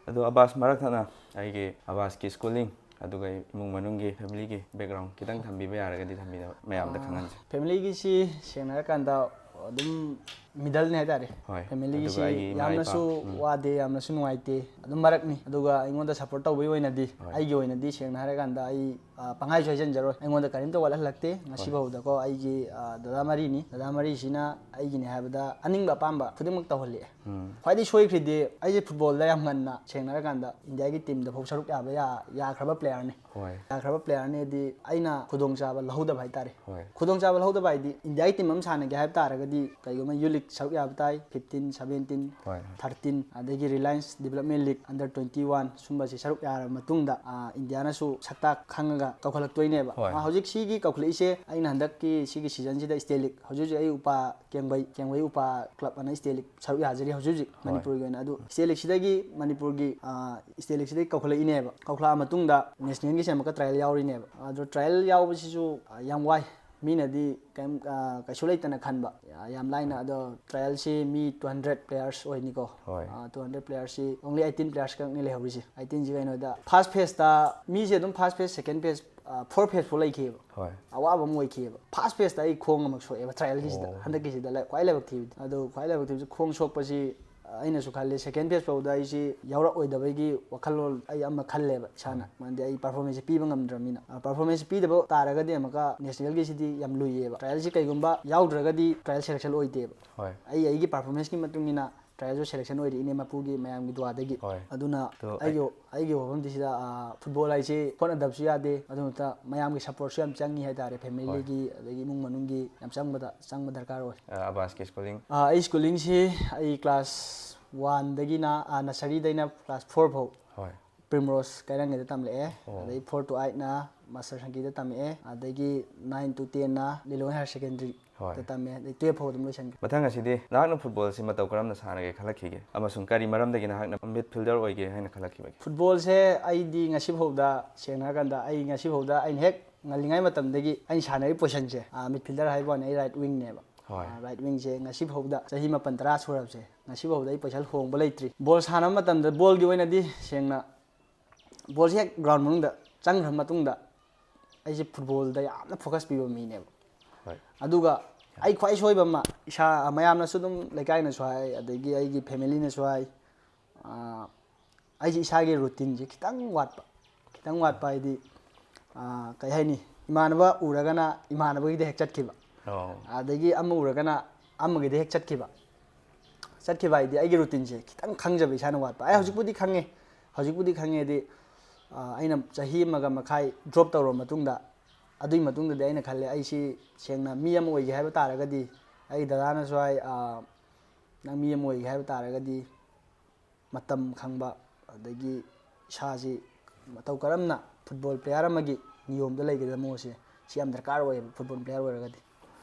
ꯑꯗꯣ ꯑꯕꯥꯁ, ꯃꯔꯛ ꯊꯠꯅ ꯑꯩꯒꯤ ꯑꯕꯥꯁꯀꯤ schooling, ꯑꯗꯨꯒ ꯏꯃꯨꯡ ꯃꯅꯨꯡꯒꯤ, familyꯒꯤ background ꯈꯤꯇꯪ ꯊꯝꯕꯤꯕ ꯌꯥꯔꯒꯗꯤ ꯊꯝꯕꯤꯅꯕ, ꯃꯌꯥꯝꯗ ꯈꯪꯍꯟꯁꯦ꯫ Familyꯒꯤꯁꯤ ꯁꯦꯡꯅ ꯍꯥꯏꯔꯀꯥꯟꯗ ꯑꯗꯨꯝ middleꯅꯦ ꯍꯥꯏꯇꯥꯔꯦ꯫ ꯍꯣꯏ꯫ Familyꯒꯤꯁꯤ ꯑꯗꯨꯒ ꯑꯩꯒꯤ ꯏꯃꯥ ꯌꯥꯝꯅꯁꯨ ꯏꯄꯥ, ꯎꯝ꯫ ꯋꯥꯗꯦ, ꯌꯥꯝꯅꯁꯨ ꯅꯨꯡꯉꯥꯏꯇꯦ, ꯑꯗꯨꯝ ꯃꯔꯛꯅꯤ꯫ ꯑꯗꯨꯒ ꯑꯩꯉꯣꯟꯗ support ꯇꯧꯕꯒꯤ ꯑꯣꯏꯅꯗꯤ, ꯍꯣꯏ꯫ ꯑꯩꯒꯤ ꯑꯣꯏꯅꯗꯤ ꯁꯦꯡꯅ ꯍꯥꯏꯔꯀꯥꯟꯗ ꯑꯩ, ꯑ, ꯄꯪꯍꯥꯏꯁꯨ ꯍꯥꯏꯖꯟꯖꯔꯣꯏ꯫ ꯑꯩꯉꯣꯟꯗ ꯀꯔꯤꯝꯇ ꯋꯥꯠꯍꯜꯂꯛꯇꯦ ꯉꯁꯤ ꯍꯣꯏ꯫ ꯐꯥꯎꯗꯀꯣ꯫ ꯑꯩꯒꯤ, ꯑ, ꯗꯗꯥ ꯃꯔꯤꯅꯤ꯫ ꯗꯗꯥ ꯃꯔꯤꯁꯤꯅ ꯑꯩꯒꯤꯅꯦ ꯍꯥꯏꯕꯗ ꯑꯅꯤꯡꯕ ꯑꯄꯥꯝꯕ ꯈꯨꯗꯤꯡꯃꯛ ꯇꯧꯍꯜꯂꯛꯑꯦ꯫ ꯎꯝ꯫ ꯈ꯭ꯋꯥꯏꯗꯒꯤ ꯁꯣꯏꯈ꯭ꯔꯤꯗꯤ, ꯑꯩꯁꯦ footballꯗ ꯌꯥꯝ ꯉꯟꯅ, ꯁꯦꯡꯅ ꯍꯥꯏꯔꯀꯥꯟꯗ, Indiaꯒꯤ teamꯗ ꯐꯥꯎ ꯁꯔꯨꯛ ꯌꯥꯕ ꯌꯥ-, ꯌꯥꯈ꯭ꯔꯕ playerꯅꯤ꯫ ꯍꯣꯏ꯫ ꯌꯥꯈ꯭ꯔꯕ playerꯅꯤ ꯍꯥꯏꯗꯤ ꯑꯩꯅ ꯈꯨꯗꯣꯡꯆꯥꯕ ꯂꯧꯍꯧꯗꯕ ꯍꯥꯏꯇꯥꯔꯦ꯫ ꯍꯣꯏ꯫ ꯈꯨꯗꯣꯡꯆꯥꯕ ꯂꯧꯍꯧꯗꯕ ꯍꯥꯏꯗꯤ, Indiaꯒꯤ team ꯑꯃ ꯁꯥꯟꯅꯒꯦ ꯍꯥꯏꯕ ꯇꯥꯔꯒꯗꯤ ꯀꯩꯒꯨꯝꯕ youth league ꯁꯔꯨꯛ ꯌꯥꯕ ꯇꯥꯏ, fifteen, seventeen, ꯍꯣꯏ꯫ thirteen, ꯑꯗꯒꯤ Reliance Development League under twenty one, ꯁꯨꯝꯕꯁꯤ ꯁꯔꯨꯛ ꯌꯥꯔꯕ ꯃꯇꯨꯡꯗ, ꯑ, Indiaꯅꯁꯨ ꯁꯛꯇꯥꯛ ꯈꯪꯉꯒ ꯀꯧꯈꯠꯂꯛꯇꯣꯏꯅꯦꯕ꯫ ꯍꯣꯏ꯫ ꯑ, ꯍꯧꯖꯤꯛ ꯁꯤꯒꯤ ꯀꯧꯈꯠꯂꯛꯏꯁꯦ, ꯑꯩꯅ ꯍꯟꯗꯛꯀꯤ ꯁꯤꯒꯤ seasonꯁꯤꯗ state league, ꯍꯧꯖꯤꯛ ꯍꯧꯖꯤꯛ ꯑꯩ ꯎꯄꯥ ꯀꯦꯡꯕꯩ, ꯀꯦꯡꯕꯩ ꯎꯄꯥ club ꯑꯅ state league ꯁꯔꯨꯛ ꯌꯥꯖꯔꯤ ꯍꯧꯖꯤꯛ ꯍꯧꯖꯤꯛ ꯍꯣꯏ꯫ ꯃꯅꯤꯄꯨꯔꯒꯤ ꯑꯣꯏꯅ꯫ ꯑꯗꯨ state leagueꯁꯤꯗꯒꯤ, ꯃꯅꯤꯄꯨꯔꯒꯤ, ꯑ, state leagueꯁꯤꯗꯒꯤ ꯀꯧꯈꯠꯂꯛꯏꯅꯦꯕ꯫ ꯀꯧꯈꯠꯂꯛꯑ ꯃꯇꯨꯡꯗ nationalꯒꯤꯁꯦ ꯑꯃꯨꯛꯀ trial ꯌꯥꯎꯔꯤꯅꯦꯕ꯫ ꯑꯗꯣ trial ꯌꯥꯎꯕꯁꯤꯁꯨ, ꯑ, ꯌꯥꯝ ꯋꯥꯏ꯫ ꯃꯤꯅꯗꯤ ꯀꯩꯝ, ꯑ, ꯀꯩꯁꯨ ꯂꯩꯇꯅ ꯈꯟꯕ, ꯌꯥ-, ꯌꯥꯝ ꯂꯥꯏꯅ꯫ ꯑꯗꯣ trialꯁꯤ ꯃꯤ two hundred players ꯑꯣꯏꯅꯤꯀꯣ꯫ ꯍꯣꯏ꯫ ꯑ, two hundred playerꯁꯤ only eighteen players ꯈꯛꯅꯤ ꯂꯩꯍꯧꯔꯤꯁꯦ꯫ Eighteenꯁꯤ ꯀꯩꯅꯣꯗ, first phaseꯇ ꯃꯤꯁꯦ ꯑꯗꯨꯝ first phase, second phase, ꯑ, four phase ꯐꯥꯎ ꯂꯩꯈꯤꯑꯕ꯫ ꯍꯣꯏ꯫ ꯑꯋꯥꯕ ꯑꯃ ꯑꯣꯏꯈꯤꯑꯕ꯫ First phaseꯇ ꯑꯩ ꯈꯣꯡ ꯑꯃ ꯁꯣꯛꯑꯦꯕ trialꯒꯤꯁꯤꯗ, ꯑꯣ꯫ ꯍꯟꯗꯛꯀꯤꯁꯤꯗ ꯂꯥꯏ-, ꯈ꯭ꯋꯥꯏ ꯂꯥꯏꯕꯛ ꯊꯤꯕꯗꯤ꯫ ꯑꯗꯣ ꯈ꯭ꯋꯥꯏ ꯂꯥꯏꯕꯛ ꯊꯤꯕꯁꯤ ꯈꯣꯡ ꯁꯣꯛꯄꯁꯤ, ꯑ, ꯑꯩꯅꯁꯨ ꯈꯜꯂꯦ, second phase ꯐꯥꯎꯗ ꯑꯩꯁꯤ ꯌꯥꯎꯔꯛꯑꯣꯏꯗꯕꯒꯤ ꯋꯥꯈꯜꯂꯣꯟ ꯑꯩ ꯑꯃ ꯈꯜꯂꯦꯕ ꯏꯁꯥꯅ꯫ ꯍꯣꯏ꯫ ꯃꯔꯝꯗꯤ ꯑꯩ performanceꯁꯦ ꯄꯤꯕ ꯉꯝꯗ꯭ꯔꯕꯅꯤꯅ꯫ ꯑ, performance ꯄꯤꯗꯕ ꯇꯥꯔꯒꯗꯤ ꯑꯃꯨꯛꯀ nationalꯒꯤꯁꯤꯗꯤ ꯌꯥꯝ ꯂꯨꯏꯌꯦꯕ꯫ Trialꯁꯤ ꯀꯩꯒꯨꯝꯕ ꯌꯥꯎꯗ꯭ꯔꯒꯗꯤ trial selection ꯑꯣꯏꯗꯦꯕ꯫ ꯍꯣꯏ꯫ ꯑꯩ ꯑꯩꯒꯤ performanceꯀꯤ ꯃꯇꯨꯡ ꯏꯟꯅ trialꯁꯨ selection ꯑꯣꯏꯔꯛꯏꯅꯦ ꯃꯄꯨꯒꯤ ꯃꯌꯥꯝꯒꯤ ꯗꯨꯋꯥꯗꯒꯤ꯫ ꯍꯣꯏ꯫ ꯑꯗꯨꯅ ꯑꯗꯣ ꯑꯩꯒꯤ, ꯑꯩꯒꯤ ꯋꯥꯐꯝꯗꯤ ꯁꯤꯗ, ꯑ, football ꯍꯥꯏꯁꯤ ꯍꯣꯠꯅꯗꯕꯁꯨ ꯌꯥꯗꯦ, ꯑꯗꯨ ꯅꯠꯇ ꯃꯌꯥꯝꯒꯤ supportꯁꯨ ꯌꯥꯝ ꯆꯪꯉꯤ ꯍꯥꯏꯇꯥꯔꯦ, familyꯒꯤ ꯑꯗꯒꯤ ꯏꯃꯨꯡ ꯃꯅꯨꯡꯒꯤ ꯌꯥꯝ ꯆꯪꯕꯗ, ꯆꯪꯕ ꯗꯔꯀꯥꯔ ꯑꯣꯏ꯫ ꯑ, ꯑꯕꯥꯁꯀꯤ schooling? ꯑ, ꯑꯩ schoolingꯁꯤ ꯑꯩ class oneꯗꯒꯤꯅ, ꯑ, nurseryꯗꯩꯅ class four ꯐꯥꯎ ꯍꯣꯏ꯫ Primrose ꯀꯥꯏꯔꯪꯒꯩꯗ ꯇꯝꯂꯛꯑꯦ꯫ ꯑꯣ꯫ ꯑꯗꯩ four to eightꯅ Master ꯁꯪꯀꯤꯗ ꯇꯝꯃꯛꯑꯦ꯫ ꯑꯗꯒꯤ nine to tenꯅ Lilong Higher Secondary ꯍꯣꯏ꯫ ꯇꯝꯃꯦ, ꯑꯗꯩ ꯇꯨꯌꯦꯜꯐ ꯐꯥꯎ ꯑꯗꯨꯝ ꯂꯣꯏꯁꯟꯈ꯭ꯔꯦ꯫ ꯃꯊꯪ ꯑꯁꯤꯗꯤ ꯅꯍꯥꯛꯅ ꯐꯨꯠꯕꯣꯜꯁꯤ ꯃꯇꯧ ꯀꯔꯝꯅ ꯁꯥꯟꯅꯒꯦ ꯈꯜꯂꯛꯈꯤꯒꯦ, ꯑꯃꯁꯨꯡ ꯀꯔꯤ ꯃꯔꯝꯗꯒꯤ ꯅꯍꯥꯛꯅ ꯃꯤꯗꯐꯤꯜꯗꯔ ꯑꯣꯏꯒꯦ ꯍꯥꯏꯅ ꯈꯜꯂꯛꯈꯤꯕꯒꯦ? ꯐꯨꯠꯕꯣꯜꯁꯦ ꯑꯩꯗꯤ ꯉꯁꯤꯐꯥꯎꯗ, ꯁꯦꯡꯅ ꯍꯥꯏꯔꯀꯥꯟꯗ, ꯑꯩ ꯉꯁꯤꯐꯥꯎꯗ ꯑꯩꯅ ꯍꯦꯛ ꯉꯜꯂꯤꯉꯩ ꯃꯇꯝꯗꯒꯤ ꯑꯩꯅ ꯁꯥꯟꯅꯔꯤꯕ ꯄꯣꯖꯤꯁꯟꯁꯦ, ꯃꯤꯗꯐꯤꯜꯗꯔ ꯍꯥꯏꯕ ꯋꯥꯅꯤ, ꯑꯩ ꯔꯥꯏꯠ ꯋꯤꯡꯅꯦꯕ꯫ ꯍꯣꯏ꯫ ꯔꯥꯏꯠ ꯋꯤꯡꯁꯦ ꯉꯁꯤꯐꯥꯎꯗ, ꯆꯍꯤ ꯃꯥꯄꯟ ꯇꯔꯥ ꯁꯨꯔꯕꯁꯦ, ꯉꯁꯤꯐꯥꯎꯗ ꯑꯩ ꯄꯣꯖꯤꯁꯟ ꯍꯣꯡꯕ ꯂꯩꯇ꯭ꯔꯤ꯫ ꯕꯣꯜ ꯁꯥꯟꯅꯕ ꯃꯇꯝꯗ, ꯕꯣꯜꯒꯤ ꯑꯣꯏꯅꯗꯤ ꯁꯦꯡꯅ, ꯕꯣꯜꯁꯦ ꯍꯦꯛ ꯒ꯭ꯔꯥꯎꯟ ꯃꯅꯨꯡꯗ ꯆꯪꯈ꯭ꯔ ꯃꯇꯨꯡꯗ ꯑꯩꯁꯦ ꯐꯨꯠꯕꯣꯜꯗ ꯌꯥꯝꯅ ꯐꯣꯀꯁ ꯄꯤꯕ ꯃꯤꯅꯦꯕ꯫ ꯍꯣꯏ꯫ ꯑꯗꯨꯒ ꯑꯩ ꯈ꯭ꯋꯥꯏ ꯁꯣꯏꯕ ꯑꯃ, ꯏꯁꯥ, ꯃꯌꯥꯝꯅꯁꯨ ꯑꯗꯨꯝ, ꯂꯩꯀꯥꯏꯅꯁꯨ ꯍꯥꯏ, ꯑꯗꯒꯤ ꯑꯩꯒꯤ ꯐꯦꯃꯤꯂꯤꯅꯁꯨ ꯍꯥꯏ, ꯑꯥ, ꯑꯩꯁꯦ ꯏꯁꯥꯒꯤ ꯔꯨꯇꯤꯟꯁꯦ ꯈꯤꯇꯪ ꯋꯥꯠꯄ꯫ ꯈꯤꯇꯪ ꯋꯥꯠꯄ ꯍꯥꯏꯗꯤ, ꯑꯥ, ꯀꯩ ꯍꯥꯏꯅꯤ, ꯏꯃꯥꯟꯅꯕ ꯎꯔꯒꯅ ꯏꯃꯥꯟꯅꯕꯒꯤꯗ ꯍꯦꯛ ꯆꯠꯈꯤꯕ, ꯑꯣ꯫ ꯑꯗꯒꯤ ꯑꯃ ꯎꯔꯒꯅ ꯑꯃꯒꯤꯗ ꯍꯦꯛ ꯆꯠꯈꯤꯕ꯫ ꯆꯠꯈꯤꯕ ꯍꯥꯏꯗꯤ ꯑꯩꯒꯤ ꯔꯨꯇꯤꯟꯁꯦ ꯈꯤꯇꯪ ꯈꯪꯖꯕ ꯏꯁꯥꯅ ꯋꯥꯠꯄ꯫ ꯑꯩ ꯍꯧꯖꯤꯛꯄꯨꯗꯤ ꯈꯪꯉꯦ, ꯍꯧꯖꯤꯛꯄꯨꯗꯤ ꯈꯪꯉꯦꯗꯤ, ꯑꯥ, ꯑꯩꯅ ꯆꯍꯤ ꯑꯃꯒ ꯃꯈꯥꯏ ꯗ꯭ꯔꯣꯞ ꯇꯧꯔꯕ ꯃꯇꯨꯡꯗ, ꯑꯗꯨꯒꯤ ꯃꯇꯨꯡꯗꯗꯤ ꯑꯩꯅ ꯈꯜꯂꯦ, ꯑꯩꯁꯤ ꯁꯦꯡꯅ ꯃꯤ ꯑꯃ ꯑꯣꯏꯒꯦ ꯍꯥꯏꯕ ꯇꯥꯔꯒꯗꯤ, ꯑꯩ ꯗꯗꯥꯅꯁꯨ ꯍꯥꯏ, ꯑꯥ, "ꯅꯪ ꯃꯤ ꯑꯃ ꯑꯣꯏꯒꯦ ꯍꯥꯏꯕ ꯇꯥꯔꯒꯗꯤ ꯃꯇꯝ ꯈꯪꯕ, ꯑꯗꯒꯤ ꯏꯁꯥꯁꯤ ꯃꯇꯧ ꯀꯔꯝꯅ ꯐꯨꯠꯕꯣꯜ ꯄ꯭ꯂꯦꯌꯥꯔ ꯑꯃꯒꯤ ꯅꯤꯌꯣꯝꯗ ꯂꯩꯒꯗꯕ ꯃꯑꯣꯡꯁꯦ, ꯁꯤ ꯌꯥꯝ ꯗꯔꯀꯥꯔ ꯑꯣꯏꯌꯦꯕ, ꯐꯨꯠꯕꯣꯜ ꯄ꯭ꯂꯦꯌꯥꯔ ꯑꯣꯏꯔꯒꯗꯤ"꯫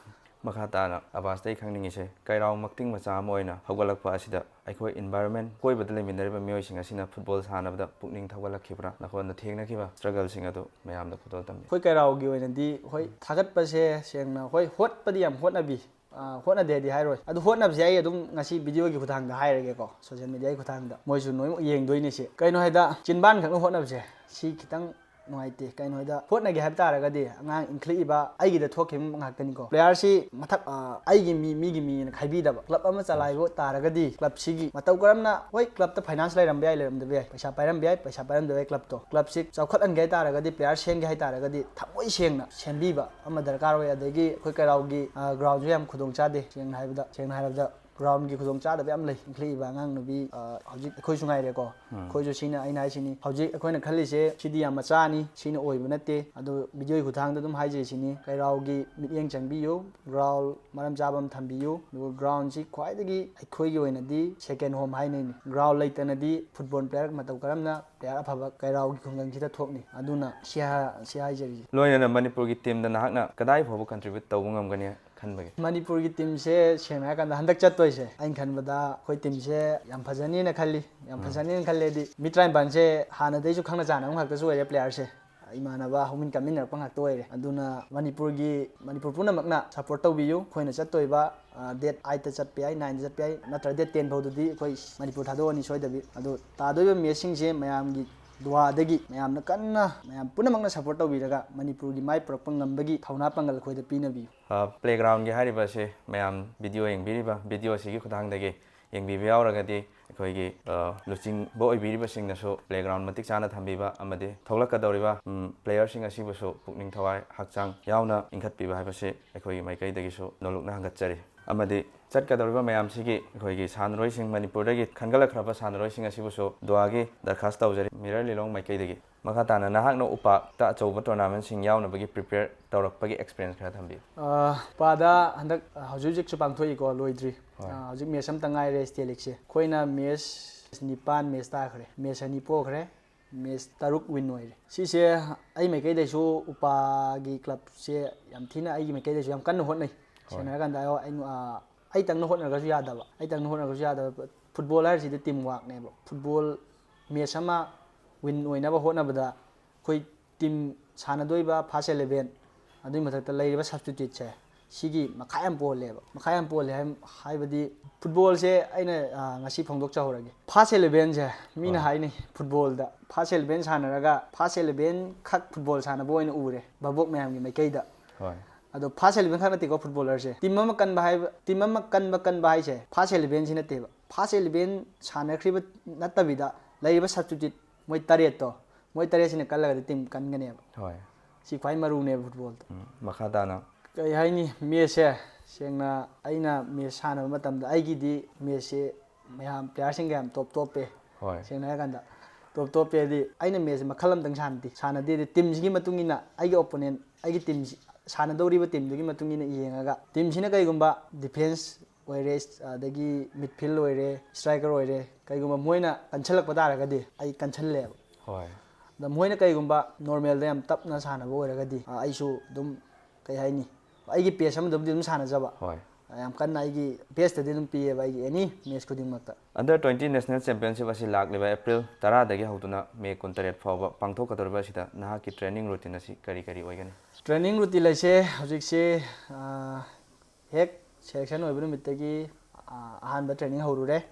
ꯃꯈꯥ ꯇꯥꯅ ꯑꯕꯥꯁꯇ ꯑꯩ ꯈꯪꯅꯤꯡꯉꯤꯁꯦ, ꯀꯩꯔꯥꯎ ꯃꯛꯇꯤꯡ ꯃꯆꯥ ꯑꯃ ꯑꯣꯏꯅ ꯍꯧꯒꯠꯂꯛꯄ ꯑꯁꯤꯗ ꯑꯩꯈꯣꯏ ꯏꯟꯚꯥꯏꯔꯣꯟꯃꯦꯟ, ꯀꯣꯏꯕꯗ ꯂꯩꯃꯤꯟꯅꯔꯤꯕ ꯃꯤꯑꯣꯏꯁꯤꯡ ꯑꯁꯤꯅ ꯐꯨꯠꯕꯣꯜ ꯁꯥꯟꯅꯕꯗ ꯄꯨꯛꯅꯤꯡ ꯊꯧꯒꯠꯂꯛꯈꯤꯕ꯭ꯔꯥ? ꯅꯈꯣꯏꯅ ꯊꯦꯡꯅꯈꯤꯕ ꯁ꯭ꯇ꯭ꯔꯒꯜꯁꯤꯡ ꯑꯗꯨ ꯃꯌꯥꯝꯗ ꯈꯨꯗꯣꯜ ꯇꯝꯕꯤꯌꯨ꯫ ꯑꯩꯈꯣꯏ ꯀꯩꯔꯥꯎꯒꯤ ꯑꯣꯏꯅꯗꯤ, ꯍꯣꯏ, ꯊꯥꯒꯠꯄꯁꯦ ꯁꯦꯡꯅ, ꯍꯣꯏ, ꯍꯣꯠꯄꯗꯤ ꯌꯥꯝ ꯍꯣꯠꯅꯕꯤ, ꯑ, ꯍꯣꯠꯅꯗꯦꯗꯤ ꯍꯥꯏꯔꯣꯏ꯫ ꯑꯗꯨ ꯍꯣꯠꯅꯕꯁꯦ ꯑꯩ ꯑꯗꯨꯝ ꯉꯁꯤ ꯚꯤꯗꯤꯑꯣꯒꯤ ꯈꯨꯠꯊꯥꯡꯗ ꯍꯥꯏꯔꯒꯦꯀꯣ, ꯁꯣꯁꯤꯌꯦꯜ ꯃꯦꯗꯤꯌꯥꯒꯤ ꯈꯨꯠꯊꯥꯡꯗ꯫ ꯃꯣꯏꯁꯨ ꯂꯣꯏꯅꯃꯛ ꯌꯦꯡꯗꯣꯏꯅꯦ ꯁꯤ꯫ ꯀꯩꯅꯣ ꯍꯥꯏꯗ, ꯆꯤꯟꯕꯥꯟ ꯈꯛꯅ ꯍꯣꯠꯅꯕꯁꯦ, ꯁꯤ ꯈꯤꯇꯪ ꯅꯨꯡꯉꯥꯏꯇꯦ꯫ ꯀꯩꯅꯣ ꯍꯥꯏꯗ, ꯍꯣꯠꯅꯒꯦ ꯍꯥꯏꯕ ꯇꯥꯔꯒꯗꯤ ꯑꯉꯥꯡ ꯏꯟꯈꯠꯂꯛꯏꯕ ꯑꯩꯒꯤꯗ ꯊꯣꯛꯈꯤꯕ ꯉꯥꯛꯇꯅꯤꯀꯣ꯫ ꯄ꯭ꯂꯦꯌꯥꯔꯁꯤ ꯃꯊꯛ, ꯑ, ꯑꯩꯒꯤ ꯃꯤ, ꯃꯤꯒꯤ ꯃꯤꯅ ꯈꯥꯏꯕꯤꯗꯕ꯫ ꯀ꯭ꯂꯕ ꯑꯃ ꯆꯂꯥꯏꯕ ꯇꯥꯔꯒꯗꯤ ꯀ꯭ꯂꯕꯁꯤꯒꯤ ꯃꯇꯧ ꯀꯔꯝꯅ, ꯍꯣꯏ, ꯀ꯭ꯂꯕꯇ ꯐꯥꯏꯅꯥꯟꯁ ꯂꯩꯔꯝꯕ ꯌꯥꯏ, ꯂꯩꯔꯝꯗꯕ ꯌꯥꯏ, ꯄꯩꯁꯥ ꯄꯥꯏꯔꯝꯕ ꯌꯥꯏ, ꯄꯩꯁꯥ ꯄꯥꯏꯔꯝꯗꯕ ꯌꯥꯏ, ꯀ꯭ꯂꯕꯇꯣ, ꯀ꯭ꯂꯕꯁꯤ ꯆꯥꯎꯈꯠꯍꯟꯒꯦ ꯍꯥꯏ ꯇꯥꯔꯒꯗꯤ, ꯄ꯭ꯂꯦꯌꯥꯔ ꯁꯦꯝꯒꯦ ꯍꯥꯏ ꯇꯥꯔꯒꯗꯤ ꯊꯃꯣꯏ ꯁꯦꯡꯅ ꯁꯦꯝꯕꯤꯕ ꯑꯃ ꯗꯔꯀꯥꯔ ꯑꯣꯏ꯫ ꯑꯗꯒꯤ ꯑꯩꯈꯣꯏ ꯀꯩꯔꯥꯎꯒꯤ, ꯑ, ꯒ꯭ꯔꯥꯎꯟꯁꯨ ꯌꯥꯝ ꯈꯨꯗꯣꯡ ꯆꯥꯗꯦ, ꯁꯦꯡꯅ ꯍꯥꯏꯕꯗ, ꯁꯦꯡꯅ ꯍꯥꯏꯔꯕꯗ꯫ ꯒ꯭ꯔꯥꯎꯟꯒꯤ ꯈꯨꯗꯣꯡꯆꯥꯗꯕ ꯌꯥꯝ ꯂꯩ꯫ ꯏꯟꯈꯠꯂꯛꯏꯕ ꯑꯉꯥꯡ ꯅꯨꯕꯤ, ꯑ, ꯍꯧꯖꯤꯛ ꯑꯩꯈꯣꯏꯁꯨ ꯉꯥꯏꯔꯦꯀꯣ꯫ ꯑꯩꯈꯣꯏꯁꯨ ꯁꯤꯅ, ꯑꯩꯅ ꯍꯥꯏꯁꯤꯅꯤ, ꯍꯧꯖꯤꯛ ꯑꯩꯈꯣꯏꯅ ꯈꯜꯂꯤꯁꯦ ꯁꯤꯗꯤ ꯌꯥꯝ ꯃꯆꯥꯅꯤ, ꯁꯤꯅ ꯑꯣꯏꯕ ꯅꯠꯇꯦ꯫ ꯑꯗꯨ ꯚꯤꯗꯤꯑꯣꯒꯤ ꯈꯨꯠꯊꯥꯡꯗ ꯑꯗꯨꯝ ꯍꯥꯏꯖꯩ ꯁꯤꯅꯤ, ꯀꯩꯔꯥꯎꯒꯤ ꯃꯤꯠꯌꯦꯡ ꯆꯪꯕꯤꯌꯨ, ꯒ꯭ꯔꯥꯎꯟ ꯃꯔꯝ ꯆꯥꯕ ꯑꯃ ꯊꯝꯕꯤꯌꯨ꯫ ꯑꯗꯨꯒ ꯒ꯭ꯔꯥꯎꯟꯁꯤ ꯈ꯭ꯋꯥꯏꯗꯒꯤ ꯑꯩꯈꯣꯏꯒꯤ ꯑꯣꯏꯅꯗꯤ ꯁꯦꯀꯦꯟ ꯍꯣꯝ ꯍꯥꯏꯅꯩꯅꯤ꯫ ꯒ꯭ꯔꯥꯎꯟ ꯂꯩꯇꯅꯗꯤ ꯐꯨꯠꯕꯣꯜ ꯄ꯭ꯂꯦꯌꯔ ꯃꯇꯧ ꯀꯔꯝꯅ ꯄ꯭ꯂꯦꯌꯥꯔ ꯑꯐꯕ ꯀꯩꯔꯥꯎꯒꯤ ꯈꯨꯡꯒꯪꯁꯤꯗ ꯊꯣꯛꯅꯤ꯫ ꯑꯗꯨꯅ ꯁꯤ ꯍꯥ-, ꯁꯤ ꯍꯥꯏꯖꯔꯤꯁꯦ꯫ ꯂꯣꯏꯅꯅ ꯃꯅꯤꯄꯨꯔꯒꯤ ꯇꯤꯝꯗ ꯅꯍꯥꯛꯅ ꯀꯗꯥꯏ ꯐꯥꯎꯕ ꯀꯟꯇ꯭ꯔꯤꯕ꯭ꯌꯨꯠ ꯇꯧꯕ ꯉꯝꯒꯅꯤ ꯈꯟꯕꯒꯦ? ꯃꯅꯤꯄꯨꯔꯒꯤ ꯇꯤꯝꯁꯦ ꯁꯦꯡꯅ ꯍꯥꯏꯔꯀꯥꯟꯗ ꯍꯟꯗꯛ ꯆꯠꯇꯣꯏꯁꯦ ꯑꯩꯅ ꯈꯟꯕꯗ ꯑꯩꯈꯣꯏ ꯇꯤꯝꯁꯦ ꯌꯥꯝ ꯐꯖꯅꯤꯅ ꯈꯜꯂꯤ꯫ ꯌꯥꯝ ꯐꯖꯅꯤꯅ ꯈꯜꯂꯦꯗꯤ ꯃꯤꯠ ꯇꯔꯥꯅꯤꯄꯥꯟꯁꯦ ꯍꯥꯟꯅꯗꯩꯁꯨ ꯈꯪꯅ ꯆꯥꯟꯅꯕ ꯉꯥꯛꯇꯁꯨ ꯑꯣꯏꯔꯦ ꯄ꯭ꯂꯦꯌꯥꯔꯁꯦ꯫ ꯏꯃꯥꯟꯅꯕ ꯍꯧꯃꯤꯟ ꯀꯥꯃꯤꯟꯅꯔꯛꯄ ꯉꯥꯛꯇ ꯑꯣꯏꯔꯦ꯫ ꯑꯗꯨꯅ ꯃꯅꯤꯄꯨꯔꯒꯤ, ꯃꯅꯤꯄꯨꯔ ꯄꯨꯝꯅꯃꯛꯅ ꯁꯞꯄꯣꯔꯠ ꯇꯧꯕꯤꯌꯨ꯫ ꯑꯩꯈꯣꯏꯅ ꯆꯠꯇꯣꯏꯕ, ꯑ, ꯗꯦꯠ ꯑꯥꯏꯠꯇ ꯆꯠꯄ ꯌꯥꯏ, ꯅꯥꯏꯟꯗ ꯆꯠꯄ ꯌꯥꯏ, ꯅꯠꯇ꯭ꯔꯒ ꯗꯦꯠ ꯇꯦꯟ ꯐꯥꯎꯗꯗꯤ ꯑꯩꯈꯣꯏ ꯃꯅꯤꯄꯨꯔ ꯊꯥꯗꯣꯛꯑꯅꯤ ꯁꯣꯏꯗꯕꯤ꯫ ꯑꯗꯣ ꯇꯥꯗꯣꯏꯕ ꯃꯦꯠꯁꯁꯤꯡꯁꯦ ꯃꯌꯥꯝꯒꯤ ꯗꯨꯋꯥꯗꯒꯤ ꯃꯌꯥꯝꯅ ꯀꯟꯅ, ꯃꯌꯥꯝ ꯄꯨꯝꯅꯃꯛꯅ ꯁꯞꯄꯣꯔꯠ ꯇꯧꯕꯤꯔꯒ ꯃꯅꯤꯄꯨꯔꯒꯤ ꯃꯥꯏ ꯄꯨꯔꯛꯄ ꯉꯝꯕꯒꯤ ꯊꯧꯅꯥ ꯄꯥꯡꯒꯜ ꯑꯩꯈꯣꯏꯗ ꯄꯤꯅꯕꯤꯌꯨ꯫ ꯑ, ꯄ꯭ꯂꯦꯒ꯭ꯔꯥꯎꯟꯒꯤ ꯍꯥꯏꯔꯤꯕ ꯑꯁꯤ ꯃꯌꯥꯝ ꯚꯤꯗꯤꯑꯣ ꯌꯦꯡꯕꯤꯔꯤꯕ ꯚꯤꯗꯤꯑꯣ ꯑꯁꯤꯒꯤ ꯈꯨꯠꯊꯥꯡꯗꯒꯤ ꯌꯦꯡꯕꯤꯕ ꯌꯥꯎꯔꯒꯗꯤ ꯑꯩꯈꯣꯏꯒꯤ, ꯑ, ꯂꯨꯆꯤꯡꯕ ꯑꯣꯏꯕꯤꯔꯤꯕꯁꯤꯡꯅꯁꯨ ꯄ꯭ꯂꯦꯒ꯭ꯔꯥꯎꯟ ꯃꯇꯤꯛ ꯆꯥꯅ ꯊꯝꯕꯤꯕ ꯑꯃꯗꯤ ꯊꯣꯛꯂꯛꯀꯗꯧꯔꯤꯕ, ꯎꯝ, ꯄ꯭ꯂꯦꯌꯔꯁꯤꯡ ꯑꯁꯤꯕꯨꯁꯨ ꯄꯨꯛꯅꯤꯡ ꯊꯋꯥꯏ ꯍꯛꯆꯥꯡ ꯌꯥꯎꯅ ꯏꯟꯈꯠꯄꯤꯕ ꯍꯥꯏꯕꯁꯤ ꯑꯩꯈꯣꯏꯒꯤ ꯃꯥꯏꯀꯩꯗꯒꯤꯁꯨ ꯅꯣꯂꯨꯛꯅ ꯍꯪꯒꯠꯆꯔꯤ꯫ ꯑꯃꯗꯤ ꯆꯠꯀꯗꯧꯔꯤꯕ ꯃꯌꯥꯝꯁꯤꯒꯤ ꯑꯩꯈꯣꯏꯒꯤ ꯁꯥꯟꯅꯔꯣꯏꯁꯤꯡ, ꯃꯅꯤꯄꯨꯔꯗꯒꯤ ꯈꯟꯒꯠꯂꯛꯈ꯭ꯔꯕ ꯁꯥꯟꯅꯔꯣꯏꯁꯤꯡ ꯑꯁꯤꯕꯨꯁꯨ ꯗꯨꯋꯥꯒꯤ ꯗꯔꯈꯥꯁ ꯇꯧꯖꯔꯤ ꯃꯤꯔꯔ ꯂꯤꯂꯣꯡ ꯃꯥꯏꯀꯩꯗꯒꯤ꯫ ꯃꯈꯥ ꯇꯥꯅ ꯅꯍꯥꯛꯅ ꯎꯄꯥꯛꯇ ꯑꯆꯧꯕ ꯇꯣꯔꯅꯥꯃꯦꯟꯁꯤꯡ ꯌꯥꯎꯅꯕꯒꯤ ꯄ꯭ꯔꯤꯄꯦꯌꯔ ꯇꯧꯔꯛꯄꯒꯤ ꯑꯦꯛꯁꯄꯤꯔꯤꯌꯦꯟꯁ ꯈꯔ ꯊꯝꯕꯤꯌꯨ꯫ ꯑ, ꯎꯄꯥꯗ ꯍꯟꯗꯛ, ꯑ, ꯍꯧꯖꯤꯛ ꯍꯧꯖꯤꯛꯁꯨ ꯄꯥꯡꯊꯣꯛꯏꯀꯣ, ꯂꯣꯏꯗ꯭ꯔꯤ꯫ ꯍꯣꯏ꯫ ꯑ, ꯍꯧꯖꯤꯛ ꯃꯦꯠꯁ ꯑꯃꯇ ꯉꯥꯏꯔꯦ ꯁ꯭ꯇꯦꯠ ꯂꯤꯛꯁꯦ꯫ ꯑꯩꯈꯣꯏꯅ ꯃꯦꯠꯁ ꯅꯤꯄꯥꯟ ꯃꯦꯠꯁ ꯇꯥꯈ꯭ꯔꯦ, ꯃꯦꯠꯁ ꯑꯅꯤ ꯄꯣꯈ꯭ꯔꯦ, ꯃꯦꯠꯁ ꯇꯔꯨꯛ ꯋꯤꯟ ꯑꯣꯏꯔꯦ꯫ ꯁꯤꯁꯦ ꯑꯩ ꯃꯥꯏꯀꯩꯗꯩꯁꯨ ꯎꯄꯥꯒꯤ ꯀ꯭ꯂꯕꯁꯦ ꯌꯥꯝ ꯊꯤꯅ ꯑꯩꯒꯤ ꯃꯥꯏꯀꯩꯗꯩꯁꯨ ꯌꯥꯝ ꯀꯟꯅ ꯍꯣꯠꯅꯩ꯫ ꯍꯣꯏ꯫ ꯁꯦꯡꯅ ꯍꯥꯏꯔꯀꯥꯟꯗ ꯑꯩ, ꯑꯩ, ꯑ, ꯑꯩꯇꯪꯅ ꯍꯣꯠꯅꯔꯒꯁꯨ ꯌꯥꯗꯕ, ꯑꯩꯇꯪꯅ ꯍꯣꯠꯅꯔꯒꯁꯨ ꯌꯥꯗꯕ꯫ ꯐꯨꯠꯕꯣꯜ ꯍꯥꯏꯔꯤꯁꯤꯗꯤ ꯇꯤꯝ ꯋꯥꯛꯅꯦꯕ꯫ ꯐꯨꯠꯕꯣꯜ ꯃꯦꯠꯁ ꯑꯃ ꯋꯤꯟ ꯑꯣꯏꯅꯕ ꯍꯣꯠꯅꯕꯗ ꯑꯩꯈꯣꯏ ꯇꯤꯝ ꯁꯥꯟꯅꯗꯣꯏꯕ ꯐꯥꯔꯁ ꯑꯦꯂꯦꯚꯦꯟ, ꯑꯗꯨꯒꯤ ꯃꯊꯛꯇ ꯂꯩꯔꯤꯕ ꯁꯕꯁꯇꯤꯇ꯭ꯌꯨꯠꯁꯦ, ꯁꯤꯒꯤ ꯃꯈꯥ ꯌꯥꯝ ꯄꯣꯜꯂꯦꯕ꯫ ꯃꯈꯥ ꯌꯥꯝ ꯄꯣꯜꯂꯦ ꯍꯥꯏ-, ꯍꯥꯏꯕꯗꯤ ꯐꯨꯠꯕꯣꯜꯁꯦ ꯑꯩꯅ, ꯑ, ꯉꯁꯤ ꯐꯣꯡꯗꯣꯛꯆꯍꯧꯔꯒꯦ꯫ ꯐꯥꯔꯁ ꯑꯦꯂꯦꯚꯦꯟꯁꯦ ꯃꯤꯅ ꯍꯣꯏ꯫ ꯍꯥꯏꯅꯩ ꯐꯨꯠꯕꯣꯜꯗ, ꯐꯥꯔꯁ ꯑꯦꯂꯦꯚꯦꯟ ꯁꯥꯟꯅꯔꯒ ꯐꯥꯔꯁ ꯑꯦꯂꯦꯚꯦꯟ ꯈꯛ ꯐꯨꯠꯕꯣꯜ ꯁꯥꯟꯅꯕ ꯑꯣꯏꯅ ꯎꯔꯦ ꯚꯥꯕꯣꯛ ꯃꯌꯥꯝꯒꯤ ꯃꯥꯏꯀꯩꯗ꯫ ꯍꯣꯏ꯫ ꯑꯗꯣ ꯐꯥꯔꯁ ꯑꯦꯂꯦꯚꯦꯟ ꯈꯛ ꯅꯠꯇꯦꯀꯣ ꯐꯨꯠꯕꯣꯂꯔꯁꯦ꯫ ꯇꯤꯝ ꯑꯃ ꯀꯟꯕ ꯍꯥꯏꯕ, ꯇꯤꯝ ꯑꯃ ꯀꯟꯕ, ꯀꯟꯕ ꯍꯥꯏꯁꯦ ꯐꯥꯔꯁ ꯑꯦꯂꯦꯚꯦꯟꯁꯤ ꯅꯠꯇꯦꯕ꯫ ꯐꯥꯔꯁ ꯑꯦꯂꯦꯚꯦꯟ ꯁꯥꯟꯅꯈ꯭ꯔꯤꯕ ꯅꯠꯇꯕꯤꯗ ꯂꯩꯔꯤꯕ ꯁꯕꯁꯇꯤꯇ꯭ꯌꯨꯠ ꯃꯣꯏ ꯇꯔꯦꯠꯇꯣ, ꯃꯣꯏ ꯇꯔꯦꯠꯁꯤꯅ ꯀꯜꯂꯒꯗꯤ ꯇꯤꯝ ꯀꯟꯒꯅꯦꯕ꯫ ꯍꯣꯏ꯫ ꯁꯤ ꯈ꯭ꯋꯥꯏ ꯃꯔꯨꯅꯦꯕ ꯐꯨꯠꯕꯣꯜꯗ꯫ ꯎꯝ, ꯃꯈꯥ ꯇꯥꯅ꯫ ꯀꯩ ꯍꯥꯏꯅꯤ, ꯃꯦꯠꯁꯁꯦ ꯁꯦꯡꯅ ꯑꯩꯅ ꯃꯦꯠꯁ ꯁꯥꯟꯅꯕ ꯃꯇꯝꯗ ꯑꯩꯒꯤꯗꯤ ꯃꯦꯠꯁꯁꯦ ꯃꯌꯥꯝ ꯄ꯭ꯂꯦꯌꯥꯔꯁꯤꯡꯒ ꯌꯥꯝ ꯇꯣꯞ ꯇꯣꯞꯄꯦ꯫ ꯍꯣꯏ꯫ ꯁꯦꯡꯅ ꯍꯥꯏꯔꯀꯥꯟꯗ ꯇꯣꯞ ꯇꯣꯞꯄꯦ ꯍꯥꯏꯗꯤ ꯑꯩꯅ ꯃꯦꯠꯁꯁꯦ ꯃꯈꯜ ꯑꯃꯇꯪ ꯁꯥꯟꯅꯗꯦ, ꯁꯥꯟꯅꯗꯦꯗꯤ ꯇꯤꯝꯁꯤꯒꯤ ꯃꯇꯨꯡ ꯏꯟꯅ ꯑꯩꯒꯤ ꯑꯣꯄꯣꯅꯦꯟ, ꯑꯩꯒꯤ ꯇꯤꯝꯁꯤ, ꯁꯥꯟꯅꯗꯧꯔꯤꯕ ꯇꯤꯝꯗꯨꯒꯤ ꯃꯇꯨꯡ ꯏꯟꯅ ꯌꯦꯡꯉꯒ ꯇꯤꯝꯁꯤꯅ ꯀꯩꯒꯨꯝꯕ ꯗꯤꯐꯦꯟꯁ ꯑꯣꯏꯔꯦ, ꯑꯗꯒꯤ ꯃꯤꯗꯐꯤꯜ ꯑꯣꯏꯔꯦ, ꯁ꯭ꯇ꯭ꯔꯥꯏꯀꯔ ꯑꯣꯏꯔꯦ, ꯀꯩꯒꯨꯝꯕ ꯃꯣꯏꯅ ꯀꯟꯁꯤꯜꯂꯛꯄ ꯇꯥꯔꯒꯗꯤ ꯑꯩ ꯀꯟꯁꯤꯜꯂꯦꯕ꯫ ꯍꯣꯏ꯫ ꯑꯗ ꯃꯣꯏꯅ ꯀꯩꯒꯨꯝꯕ ꯅꯣꯔꯃꯦꯜꯗ ꯌꯥꯝ ꯇꯞꯅ ꯁꯥꯟꯅꯕ ꯑꯣꯏꯔꯒꯗꯤ ꯑ, ꯑꯩꯁꯨ ꯑꯗꯨꯝ, ꯀꯩ ꯍꯥꯏꯅꯤ, ꯑꯩꯒꯤ ꯄꯦꯁ ꯑꯃꯗꯕꯨꯗꯤ ꯑꯗꯨꯝ ꯁꯥꯟꯅꯖꯕ꯫ ꯍꯣꯏ꯫ ꯌꯥꯝ ꯀꯟꯅ ꯑꯩꯒꯤ ꯕꯦꯁꯇꯗꯤ ꯑꯗꯨꯝ ꯄꯤꯌꯦꯕ ꯑꯩꯒꯤ ꯑꯦꯅꯤ ꯃꯦꯠꯁ ꯈꯨꯗꯤꯡꯃꯛꯇ꯫ Under twenty national championship ꯑꯁꯤ ꯂꯥꯛꯂꯤꯕ ꯑꯦꯄ꯭ꯔꯤꯜ ꯇꯔꯥꯗꯒꯤ ꯍꯧꯗꯨꯅ ꯃꯦ ꯀꯨꯟꯇꯔꯦꯠ ꯐꯥꯎꯕ ꯄꯥꯡꯊꯣꯛꯀꯗꯧꯔꯤꯕ ꯑꯁꯤꯗ ꯅꯍꯥꯛꯀꯤ training routine ꯑꯁꯤ ꯀꯔꯤ ꯀꯔꯤ ꯑꯣꯏꯒꯅꯤ? Training routine ꯑꯩꯁꯦ ꯍꯧꯖꯤꯛꯁꯦ, ꯑ, ꯍꯦꯛ selection ꯑꯣꯏꯕ ꯅꯨꯃꯤꯠꯇꯒꯤ, ꯑ, ꯑꯍꯥꯟꯕ training ꯍꯧꯔꯨꯔꯦ꯫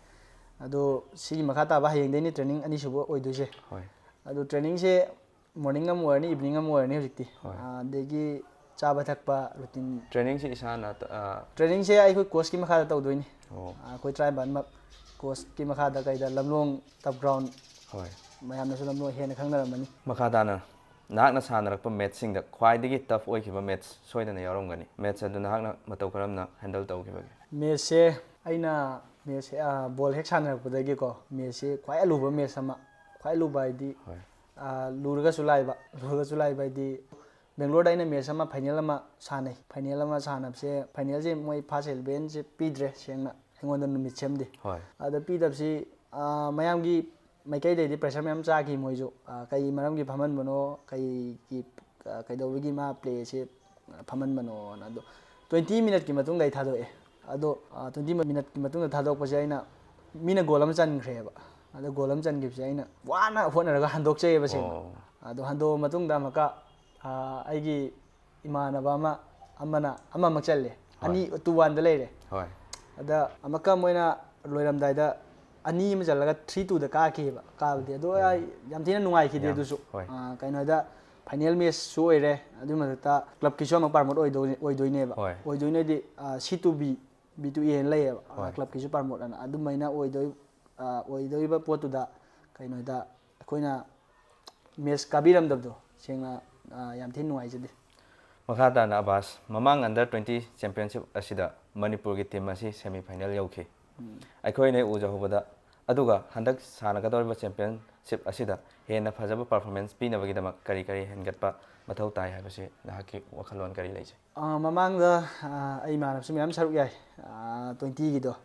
ꯑꯗꯣ ꯁꯤꯒꯤ ꯃꯈꯥ ꯇꯥꯕ ꯍꯌꯦꯡꯗꯩꯅꯤ training ꯑꯅꯤꯁꯨꯕ ꯑꯣꯏꯗꯣꯏꯁꯦ꯫ ꯍꯣꯏ꯫ ꯑꯗꯣ trainingꯁꯦ morning ꯑꯃ ꯑꯣꯏꯔꯅꯤ, evening ꯑꯃ ꯑꯣꯏꯔꯅꯤ ꯍꯧꯖꯤꯛꯇꯤ꯫ ꯍꯣꯏ꯫ ꯑ, ꯑꯗꯒꯤ ꯆꯥꯕ ꯊꯛꯄ routine꯫ Trainingꯁꯤ ꯏꯁꯥꯅ ꯑ, Trainingꯁꯦ ꯑꯩꯈꯣꯏ coachꯀꯤ ꯃꯈꯥꯗ ꯇꯧꯗꯣꯏꯅꯤ꯫ ꯑꯣ꯫ ꯑ, ꯑꯩꯈꯣꯏ ꯇꯔꯥꯅꯤꯄꯥꯟꯃꯛ coachꯀꯤ ꯃꯈꯥꯗ ꯀꯩꯗ ꯂꯝꯂꯣꯡ turf ground꯫ ꯍꯣꯏ꯫ ꯃꯌꯥꯝꯅꯁꯨ ꯂꯝꯂꯣꯡ ꯍꯦꯟꯅ ꯈꯪꯅꯔꯝꯃꯅꯤ꯫ ꯃꯈꯥ ꯇꯥꯅ ꯅꯍꯥꯛꯅ ꯁꯥꯟꯅꯔꯛꯄ ꯃꯦꯠꯁꯁꯤꯡꯗ ꯈ꯭ꯋꯥꯏꯗꯒꯤ tough ꯑꯣꯏꯈꯤꯕ ꯃꯦꯠꯁ ꯁꯣꯏꯗꯅ ꯌꯥꯎꯔꯝꯒꯅꯤ꯫ ꯃꯦꯠꯁ ꯑꯗꯨ ꯅꯍꯥꯛꯅ ꯃꯇꯧ ꯀꯔꯝꯅ handle ꯇꯧꯈꯤꯕꯒꯦ? ꯃꯦꯠꯁꯁꯦ ꯑꯩꯅ ꯃꯦꯠꯁꯁꯦ, ꯑ, ꯕꯣꯜ ꯍꯦꯛ ꯁꯥꯟꯅꯔꯛꯄꯗꯒꯤꯀꯣ, ꯃꯦꯠꯁꯁꯦ ꯈ꯭ꯋꯥꯏ ꯑꯂꯨꯕ ꯃꯦꯠꯁ ꯑꯃ, ꯈ꯭ꯋꯥꯏ ꯑꯂꯨꯕ ꯍꯥꯏꯗꯤ, ꯍꯣꯏ꯫ ꯑ, ꯂꯨꯔꯒꯁꯨ ꯂꯥꯏꯕ, ꯂꯨꯔꯒꯁꯨ ꯂꯥꯏꯕ ꯍꯥꯏꯗꯤ ꯕꯦꯡꯒ꯭ꯂꯣꯔꯗ ꯑꯩꯅ ꯃꯦꯠꯁ ꯑꯃ, ꯐꯥꯏꯅꯦꯜ ꯑꯃ ꯁꯥꯟꯅꯩ꯫ ꯐꯥꯏꯅꯦꯜ ꯑꯃ ꯁꯥꯟꯅꯕꯁꯦ, ꯐꯥꯏꯅꯦꯜꯁꯦ ꯃꯣꯏ first elevenꯁꯦ ꯄꯤꯗ꯭ꯔꯦ, ꯁꯦꯡꯅ ꯑꯩꯉꯣꯟꯗ ꯅꯨꯃꯤꯠ ꯁꯦꯝꯗꯦ꯫ ꯍꯣꯏ꯫ ꯑꯗ ꯄꯤꯗꯕꯁꯤ, ꯑ, ꯃꯌꯥꯝꯒꯤ ꯃꯥꯏꯀꯩꯗꯩꯗꯤ pressure ꯃꯌꯥꯝ ꯆꯥꯈꯤ ꯃꯣꯏꯁꯨ꯫ ꯑ, ꯀꯩ ꯃꯔꯝꯒꯤ ꯐꯝꯍꯟꯕꯅꯣ, ꯀꯩꯒꯤ, ꯑ, ꯀꯩꯗꯧꯕꯒꯤ ꯃꯥ playꯁꯦ ꯐꯝꯍꯟꯕꯅꯣꯅ꯫ ꯑꯗꯣ twenty minuteꯀꯤ ꯃꯇꯨꯡꯗ ꯑꯩ ꯊꯥꯗꯣꯛꯑꯦ꯫ ꯑꯗꯣ, ꯑ, twenty minuteꯀꯤ ꯃꯇꯨꯡꯗ ꯊꯥꯗꯣꯛꯄꯁꯦ ꯑꯩꯅ, ꯃꯤꯅ goal ꯑꯃ ꯆꯟꯈ꯭ꯔꯦꯕ꯫ ꯑꯗꯣ goal ꯑꯃ ꯆꯟꯈꯤꯕꯁꯦ ꯑꯩꯅ ꯋꯥꯅ ꯍꯣꯠꯅꯔꯒ ꯍꯟꯗꯣꯛꯆꯩꯑꯕ ꯁꯦꯡꯅ꯫ ꯑꯣ꯫ ꯑꯗꯣ ꯍꯟꯗꯣꯛꯑ ꯃꯇꯨꯡꯗ ꯑꯃꯨꯛꯀ, ꯑ, ꯑꯩꯒꯤ ꯏꯃꯥꯟꯅꯕ ꯑꯃ, ꯑꯃꯅ ꯑꯃꯃꯨꯛ ꯆꯜꯂꯦ꯫ ꯍꯣꯏ꯫ ꯑꯅꯤ, two oneꯗ ꯂꯩꯔꯦ꯫ ꯍꯣꯏ꯫ ꯑꯗ ꯑꯃꯨꯛꯀ ꯃꯣꯏꯅ ꯂꯣꯏꯔꯝꯗꯥꯏꯗ ꯑꯅꯤ ꯑꯃ ꯆꯜꯂꯒ three twoꯗ ꯀꯥꯈꯤꯕ, ꯀꯥꯕꯗꯤ꯫ ꯑꯗꯣ ꯎꯝ꯫ ꯑꯩ ꯌꯥꯝ ꯊꯤꯅ ꯅꯨꯡꯉꯥꯏꯈꯤꯗꯦ ꯌꯥꯝ-, ꯑꯗꯨꯁꯨ꯫ ꯍꯣꯏ꯫ ꯑ, ꯀꯩꯅꯣꯗ final matchꯁꯨ ꯑꯣꯏꯔꯦ, ꯑꯗꯨꯒꯤ ꯃꯊꯛꯇ clubꯀꯤꯁꯨ ꯑꯃꯨꯛ promote ꯑꯣꯏꯗꯣꯏ-, ꯑꯣꯏꯗꯣꯏꯅꯦꯕ꯫ ꯍꯣꯏ꯫ ꯑꯣꯏꯗꯣꯏꯅꯗꯤ, ꯑ, C to B, B to A ꯍꯥꯏꯅ ꯂꯩꯌꯦꯕ꯫ ꯑ, ꯍꯣꯏ꯫ clubꯀꯤꯁꯨ promote ꯑꯅ꯫ ꯑꯗꯨꯃꯥꯏꯅ ꯑꯣꯏꯗꯣꯏ-, ꯑ, ꯑꯣꯏꯗꯣꯏꯕ ꯄꯣꯠꯇꯨꯗ ꯀꯩꯅꯣꯗ ꯑꯩꯈꯣꯏꯅ match ꯀꯥꯕꯤꯔꯝꯗꯕꯗꯣ ꯁꯦꯡꯅ, ꯑ, ꯌꯥꯝ ꯊꯤꯅ ꯅꯨꯡꯉꯥꯏꯖꯗꯦ꯫ ꯃꯈꯥ ꯇꯥꯅ ꯑꯕꯥꯁ, ꯃꯃꯥꯡ under twenty championship ꯑꯁꯤꯗ ꯃꯅꯤꯄꯨꯔꯒꯤ team ꯑꯁꯤ semi final ꯌꯧꯈꯤ꯫ ꯎꯝ꯫ ꯑꯩꯈꯣꯏꯅ ꯎꯖꯍꯧꯕꯗ, ꯑꯗꯨꯒ ꯍꯟꯗꯛ ꯁꯥꯟꯅꯒꯗꯧꯔꯤꯕ championship ꯑꯁꯤꯗ ꯍꯦꯟꯅ ꯐꯖꯕ performance ꯄꯤꯅꯕꯒꯤꯗꯃꯛ ꯀꯔꯤ ꯀꯔꯤ ꯍꯦꯟꯒꯠꯄ ꯃꯊꯧ ꯇꯥꯏ ꯍꯥꯏꯕꯁꯤ ꯅꯍꯥꯛꯀꯤ ꯋꯥꯈꯜꯂꯣꯟ ꯀꯔꯤ ꯂꯩꯖꯩ? ꯑ, ꯃꯃꯥꯡꯗ ꯑ, ꯑꯩ ꯏꯃꯥꯟꯅꯕꯁꯨ ꯃꯌꯥꯝ ꯁꯔꯨꯛ ꯌꯥꯏ, ꯇ꯭ꯋꯦꯟꯇꯤꯒꯤꯗꯣ꯫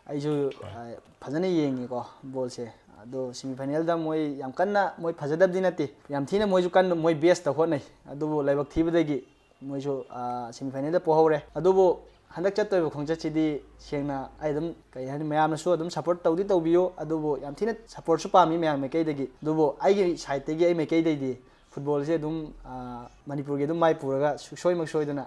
ꯑꯩꯁꯨ ꯑ, ꯐꯖꯅ ꯌꯦꯡꯉꯤꯀꯣ ꯕꯣꯜꯁꯦ꯫ ꯑꯗꯣ ꯁꯦꯃꯤꯐꯥꯏꯅꯦꯜꯗ ꯃꯣꯏ ꯌꯥꯝ ꯀꯟꯅ ꯃꯣꯏ ꯐꯖꯗꯕꯗꯤ ꯅꯠꯇꯦ, ꯌꯥꯝ ꯊꯤꯅ ꯃꯣꯏꯁꯨ ꯀꯟꯅ ꯃꯣꯏ ꯕꯦꯁꯇ ꯍꯣꯠꯅꯩ꯫ ꯑꯗꯨꯕꯨ ꯂꯥꯏꯕꯛ ꯊꯤꯕꯗꯒꯤ ꯃꯣꯏꯁꯨ ꯁꯦꯃꯤꯐꯥꯏꯅꯦꯜꯗ ꯄꯣꯍꯧꯔꯦ꯫ ꯑꯗꯨꯕꯨ ꯍꯟꯗꯛ ꯆꯠꯇꯣꯏꯕ ꯈꯣꯡꯆꯠꯁꯤꯗꯤ ꯁꯦꯡꯅ ꯑꯩ ꯑꯗꯨꯝ ꯀꯩ ꯍꯥꯏꯅꯤ, ꯃꯌꯥꯝꯅꯁꯨ ꯑꯗꯨꯝ ꯁꯞꯄꯣꯔꯠ ꯇꯧꯗꯤ ꯇꯧꯕꯤꯌꯨ, ꯑꯗꯨꯕꯨ ꯌꯥꯝ ꯊꯤꯅ ꯁꯞꯄꯣꯔꯠꯁꯨ ꯄꯥꯝꯃꯤ ꯃꯌꯥꯝ ꯃꯥꯏꯀꯩꯗꯒꯤ꯫ ꯑꯗꯨꯕꯨ ꯑꯩꯒꯤ ꯁꯥꯏꯠꯇꯒꯤ, ꯑꯩ ꯃꯥꯏꯀꯩꯗꯩꯗꯤ ꯐꯨꯠꯕꯣꯜꯁꯦ ꯑꯗꯨꯝ ꯃꯅꯤꯄꯨꯔꯒꯤ ꯑꯗꯨꯝ ꯃꯥꯏ ꯄꯨꯔꯒ ꯁꯨꯡꯁꯣꯏꯃꯛ ꯁꯣꯏꯗꯅ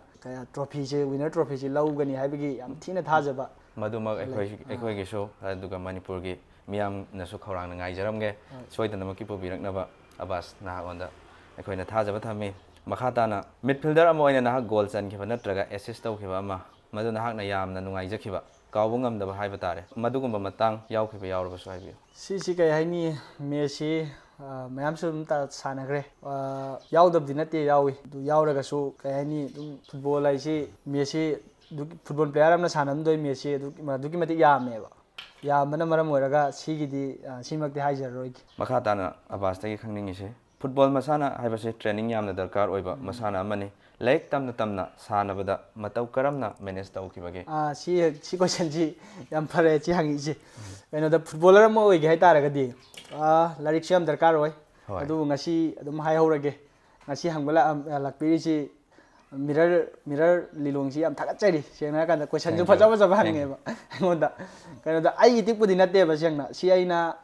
ꯇ꯭ꯔꯣꯐꯤꯁꯦ, ꯋꯤꯟꯅꯔ ꯇ꯭ꯔꯣꯐꯤꯁꯦ ꯂꯧꯒꯅꯤ ꯍꯥꯏꯕꯒꯤ ꯌꯥꯝ ꯊꯤꯅ ꯊꯥꯖꯕ꯫ ꯃꯗꯨꯃꯛ ꯑꯩꯈꯣꯏ ꯑꯩꯈꯣꯏꯒꯤꯁꯨ ꯑꯗꯨꯒ ꯃꯅꯤꯄꯨꯔꯒꯤ ꯃꯤꯌꯥꯝꯅꯁꯨ ꯈꯧꯔꯥꯡꯅ ꯉꯥꯏꯖꯔꯝꯒꯦ꯫ ꯁꯣꯏꯗꯅꯃꯛꯀꯤ ꯄꯨꯕꯤꯔꯛꯅꯕ ꯑꯕꯥꯁ ꯅꯍꯥꯛꯉꯣꯟꯗ ꯑꯩꯈꯣꯏꯅ ꯊꯥꯖꯕ ꯊꯝꯃꯤ꯫ ꯃꯈꯥ ꯇꯥꯅ ꯃꯤꯗꯐꯤꯜꯗꯔ ꯑꯃ ꯑꯣꯏꯅ ꯅꯍꯥꯛ ꯒꯣꯜ ꯆꯟꯈꯤꯕ ꯅꯠꯇ꯭ꯔꯒ ꯑꯦꯁꯤꯁ ꯇꯧꯈꯤꯕ ꯑꯃ, ꯃꯗꯨ ꯅꯍꯥꯛꯅ ꯌꯥꯝꯅ ꯅꯨꯡꯉꯥꯏꯖꯈꯤꯕ, ꯀꯥꯎꯕ ꯉꯝꯗꯕ ꯍꯥꯏꯕ ꯇꯥꯔꯦ, ꯃꯗꯨꯒꯨꯝꯕ ꯃꯇꯥꯡ ꯌꯥꯎꯈꯤꯕ ꯌꯥꯎꯔꯕꯁꯨ ꯍꯥꯏꯕꯤꯌꯨ꯫ ꯁꯤꯁꯤ ꯀꯩ ꯍꯥꯏꯅꯤ, ꯃꯦꯠꯁꯁꯤ ꯃꯌꯥꯝꯁꯨ ꯑꯗꯨꯝ ꯁꯥꯟꯅꯈ꯭ꯔꯦ꯫ ꯌꯥꯎꯗꯕꯗꯤ ꯅꯠꯇꯦ, ꯌꯥꯎꯏ꯫ ꯑꯗꯨ ꯌꯥꯎꯔꯒꯁꯨ ꯀꯩ ꯍꯥꯏꯅꯤ, ꯑꯗꯨꯝ ꯐꯨꯠꯕꯣꯜ ꯍꯥꯏꯁꯤ, ꯃꯦꯠꯁꯁꯤ ꯐꯨꯠꯕꯣꯜ ꯄ꯭ꯂꯦꯌꯥꯔ ꯑꯃꯅ ꯁꯥꯟꯅꯔꯝꯗꯣꯏ ꯃꯦꯠꯁꯁꯤ ꯑꯗꯨꯛꯀꯤ ꯃꯇꯤꯛ ꯌꯥꯝꯃꯦꯕ꯫ ꯌꯥꯝꯕꯅ ꯃꯔꯝ ꯑꯣꯏꯔꯒ ꯁꯤꯒꯤꯗꯤ ꯁꯤꯃꯛꯇꯤ ꯍꯥꯏꯖꯔꯔꯣꯏꯒꯦ꯫ ꯃꯈꯥ ꯇꯥꯅ ꯑꯕꯥꯁꯇꯒꯤ ꯈꯪꯅꯤꯡꯉꯤꯁꯤ, ꯐꯨꯠꯕꯣꯜ ꯃꯁꯥꯟꯅ ꯍꯥꯏꯕꯁꯤ ꯇ꯭ꯔꯦꯅꯤꯡ ꯌꯥꯝꯅ ꯗꯔꯀꯥꯔ ꯑꯣꯏꯕ ꯃꯁꯥꯟꯅ ꯑꯃꯅꯤ꯫ ꯂꯥꯏꯔꯤꯛ ꯇꯝꯅ ꯇꯝꯅ ꯁꯥꯟꯅꯕꯗ ꯃꯇꯧ ꯀꯔꯝꯅ ꯃꯦꯅꯦꯖ ꯇꯧꯈꯤꯕꯒꯦ? ꯁꯤ ꯁꯤ ꯀꯣꯏꯁꯟꯁꯤ ꯌꯥꯝ ꯐꯔꯦ, ꯁꯤ ꯍꯪꯉꯛꯏꯁꯦ꯫ ꯀꯩꯅꯣꯗ, ꯐꯨꯠꯕꯣꯂꯔ ꯑꯃ ꯑꯣꯏꯒꯦ ꯍꯥꯏꯇꯥꯔꯒꯗꯤ ꯂꯥꯏꯔꯤꯛꯁꯨ ꯌꯥꯝ ꯗꯔꯀꯥꯔ ꯑꯣꯏ꯫ ꯑꯗꯨꯕꯨ ꯉꯁꯤ ꯑꯗꯨꯝ ꯍꯥꯏꯍꯧꯔꯒꯦ, ꯉꯁꯤ ꯍꯪꯕ ꯂꯥꯛꯄꯤꯔꯤꯁꯤ ꯃꯤꯔꯔ ꯃꯤꯔꯔ ꯂꯤꯂꯣꯡꯁꯤ ꯌꯥꯝ ꯊꯥꯒꯠꯆꯔꯤ꯫ ꯁꯦꯡꯅ ꯍꯥꯏꯔꯀꯥꯟꯗ ꯀꯣꯏꯁꯟꯁꯨ ꯐꯖ ꯐꯖꯕ ꯍꯪꯉꯦꯕ ꯑꯩꯉꯣꯟꯗ꯫ ꯀꯩꯅꯣꯗ, ꯑꯩꯒꯤ ꯇꯤꯛꯄꯨꯗꯤ ꯅꯠꯇꯦꯕ, ꯁꯦꯡꯅ ꯁꯤ ꯑꯩꯅ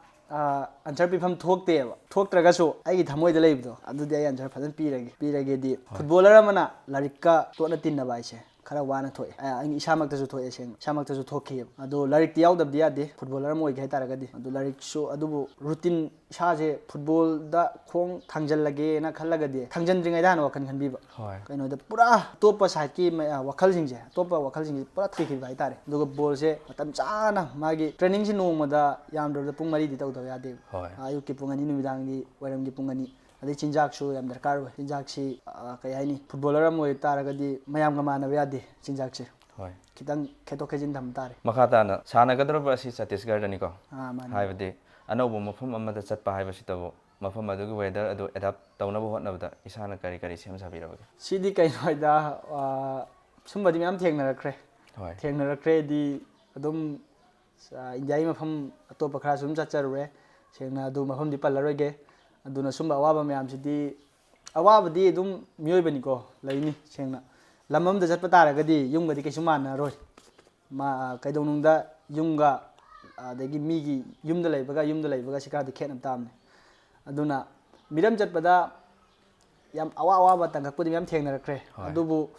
ꯑꯟꯁꯔ ꯄꯤꯐꯝ ꯊꯣꯛꯇꯦꯕ꯫ ꯊꯣꯛꯇ꯭ꯔꯒꯁꯨ ꯑꯩꯒꯤ ꯊꯃꯣꯏꯗ ꯂꯩꯕꯗꯣ, ꯑꯗꯨꯗꯤ ꯑꯩ ꯑꯟꯁꯔ ꯐꯖꯅ ꯄꯤꯔꯒꯦ꯫ ꯄꯤꯔꯒꯦꯗꯤ, ꯐꯨꯠꯕꯣꯂꯔ ꯑꯃꯅ ꯂꯥꯏꯔꯤꯛꯀ ꯇꯣꯠꯅ ꯇꯤꯟꯅꯕ ꯍꯥꯏꯁꯦ ꯈꯔ ꯋꯥꯅ ꯊꯣꯛꯑꯦ꯫ ꯑꯩ ꯏꯁꯥꯃꯛꯇꯁꯨ ꯊꯣꯛꯑꯦ, ꯁꯦꯡꯅ ꯏꯁꯥꯃꯛꯇꯁꯨ ꯊꯣꯛꯈꯤꯑꯕ꯫ ꯑꯗꯣ ꯂꯥꯏꯔꯤꯛꯇꯤ ꯌꯥꯎꯗꯕꯗꯤ ꯌꯥꯗꯦ ꯐꯨꯠꯕꯣꯂꯔ ꯑꯃ ꯑꯣꯏꯒꯦ ꯍꯥꯏꯇꯥꯔꯒꯗꯤ꯫ ꯑꯗꯣ ꯂꯥꯏꯔꯤꯛꯁꯨ, ꯑꯗꯨꯕꯨ ꯔꯨꯇꯤꯟ, ꯏꯁꯥꯁꯦ ꯐꯨꯠꯕꯣꯜꯗ ꯈꯣꯡ ꯊꯥꯡꯖꯜꯂꯒꯦꯅ ꯈꯜꯂꯒꯗꯤ, ꯊꯥꯡꯖꯟꯗ꯭ꯔꯤꯉꯩꯗ ꯍꯥꯟꯅ ꯋꯥꯈꯜ ꯈꯟꯕꯤꯕ꯫ ꯀꯩꯅꯣꯗ, ꯄꯨꯔꯥ ꯑꯇꯣꯞꯄ ꯁꯥꯏꯠꯀꯤ ꯋꯥꯈꯜꯁꯤꯡꯁꯦ, ꯑꯇꯣꯞꯄ ꯋꯥꯈꯜꯁꯤꯡꯁꯦ ꯄꯨꯔꯥ ꯊꯥꯗꯣꯛꯈꯤꯕ ꯍꯥꯏꯇꯥꯔꯦ꯫ ꯑꯗꯨꯒ ꯕꯣꯜꯁꯦ ꯃꯇꯝ ꯆꯥꯅ, ꯃꯥꯒꯤ ꯇ꯭ꯔꯦꯅꯤꯡꯁꯦ ꯅꯣꯡꯃꯗ ꯌꯥꯝꯗ꯭ꯔꯕꯗ ꯄꯨꯡ ꯃꯔꯤꯗꯤ ꯇꯧꯗꯕ ꯌꯥꯗꯦꯕ꯫ ꯑꯌꯨꯛꯀꯤ ꯄꯨꯡ ꯑꯅꯤ, ꯅꯨꯃꯤꯗꯥꯡꯒꯤ ꯋꯥꯏꯔꯝꯒꯤ ꯄꯨꯡ ꯑꯅꯤ꯫ ꯑꯗꯩ ꯆꯤꯟꯖꯥꯛꯁꯨ ꯌꯥꯝ ꯗꯔꯀꯥꯔ ꯑꯣꯏ꯫ ꯆꯤꯟꯖꯥꯛꯁꯤ, ꯀꯩ ꯍꯥꯏꯅꯤ, ꯐꯨꯠꯕꯣꯂꯔ ꯑꯃ ꯑꯣꯏ ꯇꯥꯔꯒꯗꯤ ꯃꯌꯥꯝꯒ ꯃꯥꯟꯅꯕ ꯌꯥꯗꯦ ꯆꯤꯟꯖꯥꯛꯁꯦ꯫ ꯈꯤꯇꯪ ꯈꯦꯠꯇꯣꯛ ꯈꯦꯠꯆꯤꯟ ꯊꯝꯕ ꯇꯥꯔꯦ꯫ ꯃꯈꯥ ꯇꯥꯅ, ꯁꯥꯟꯅꯒꯗꯧꯔꯤꯕ ꯑꯁꯤ ꯆꯇꯤꯁꯒꯔꯗꯅꯤꯀꯣ? ꯑꯥ, ꯃꯥꯅꯤ꯫ ꯍꯥꯏꯕꯗꯤ ꯑꯅꯧꯕ ꯃꯐꯝ ꯑꯃꯗ ꯆꯠꯄ ꯍꯥꯏꯕꯁꯤꯇꯕꯨ ꯃꯐꯝ ꯑꯗꯨꯒꯤ weather ꯑꯗꯨ adapt ꯇꯧꯅꯕ ꯍꯣꯠꯅꯕꯗ ꯏꯁꯥꯅ ꯀꯔꯤ ꯀꯔꯤ ꯁꯦꯝ ꯁꯥꯕꯤꯔꯕꯒꯦ? ꯁꯤꯗꯤ ꯀꯩꯅꯣ ꯍꯥꯏꯗ, ꯑ, ꯁꯨꯝꯕꯗꯤ ꯃꯌꯥꯝ ꯊꯦꯡꯅꯔꯛꯈ꯭ꯔꯦ꯫ ꯍꯣꯏ꯫ ꯊꯦꯡꯅꯔꯛꯈ꯭ꯔꯦꯗꯤ ꯑꯗꯨꯝ, ꯑ, ꯏꯟꯗꯤꯌꯥꯒꯤ ꯃꯐꯝ ꯑꯇꯣꯞꯄ ꯈꯔꯁꯨ ꯑꯗꯨꯝ ꯆꯠꯆꯔꯨꯔꯦ꯫ ꯁꯦꯡꯅ ꯑꯗꯨ ꯃꯐꯝꯗꯤ ꯄꯜꯂꯔꯣꯏꯒꯦ꯫ ꯑꯗꯨꯅ ꯁꯨꯝꯕ ꯑꯋꯥꯕ ꯃꯌꯥꯝꯁꯤꯗꯤ, ꯑꯋꯥꯕꯗꯤ ꯑꯗꯨꯝ ꯃꯤꯑꯣꯏꯕꯅꯤꯀꯣ, ꯂꯩꯅꯤ꯫ ꯁꯦꯡꯅ ꯂꯝ ꯑꯃꯗ ꯆꯠꯄ ꯇꯥꯔꯒꯗꯤ ꯌꯨꯝꯒꯗꯤ ꯀꯩꯁꯨ ꯃꯥꯟꯅꯔꯣꯏ꯫ ꯃꯥ-, ꯀꯩꯗꯧꯅꯨꯡꯗ ꯌꯨꯝꯒ, ꯑꯗꯒꯤ ꯃꯤꯒꯤ ꯌꯨꯝꯗ ꯂꯩꯕꯒ ꯌꯨꯝꯗ ꯂꯩꯕꯒ ꯁꯤ ꯈꯔꯗꯤ ꯈꯦꯠꯅꯕ ꯇꯥꯕꯅꯤ꯫ ꯑꯗꯨꯅ ꯃꯤꯔꯝ ꯆꯠꯄꯗ ꯌꯥꯝ ꯑꯋꯥ ꯑꯋꯥꯕ ꯇꯥꯡꯀꯛꯄꯨꯗꯤ ꯃꯌꯥꯝ ꯊꯦꯡꯅꯔꯛꯈ꯭ꯔꯦ꯫ ꯍꯣꯏ꯫ ꯑꯗꯨꯕꯨ,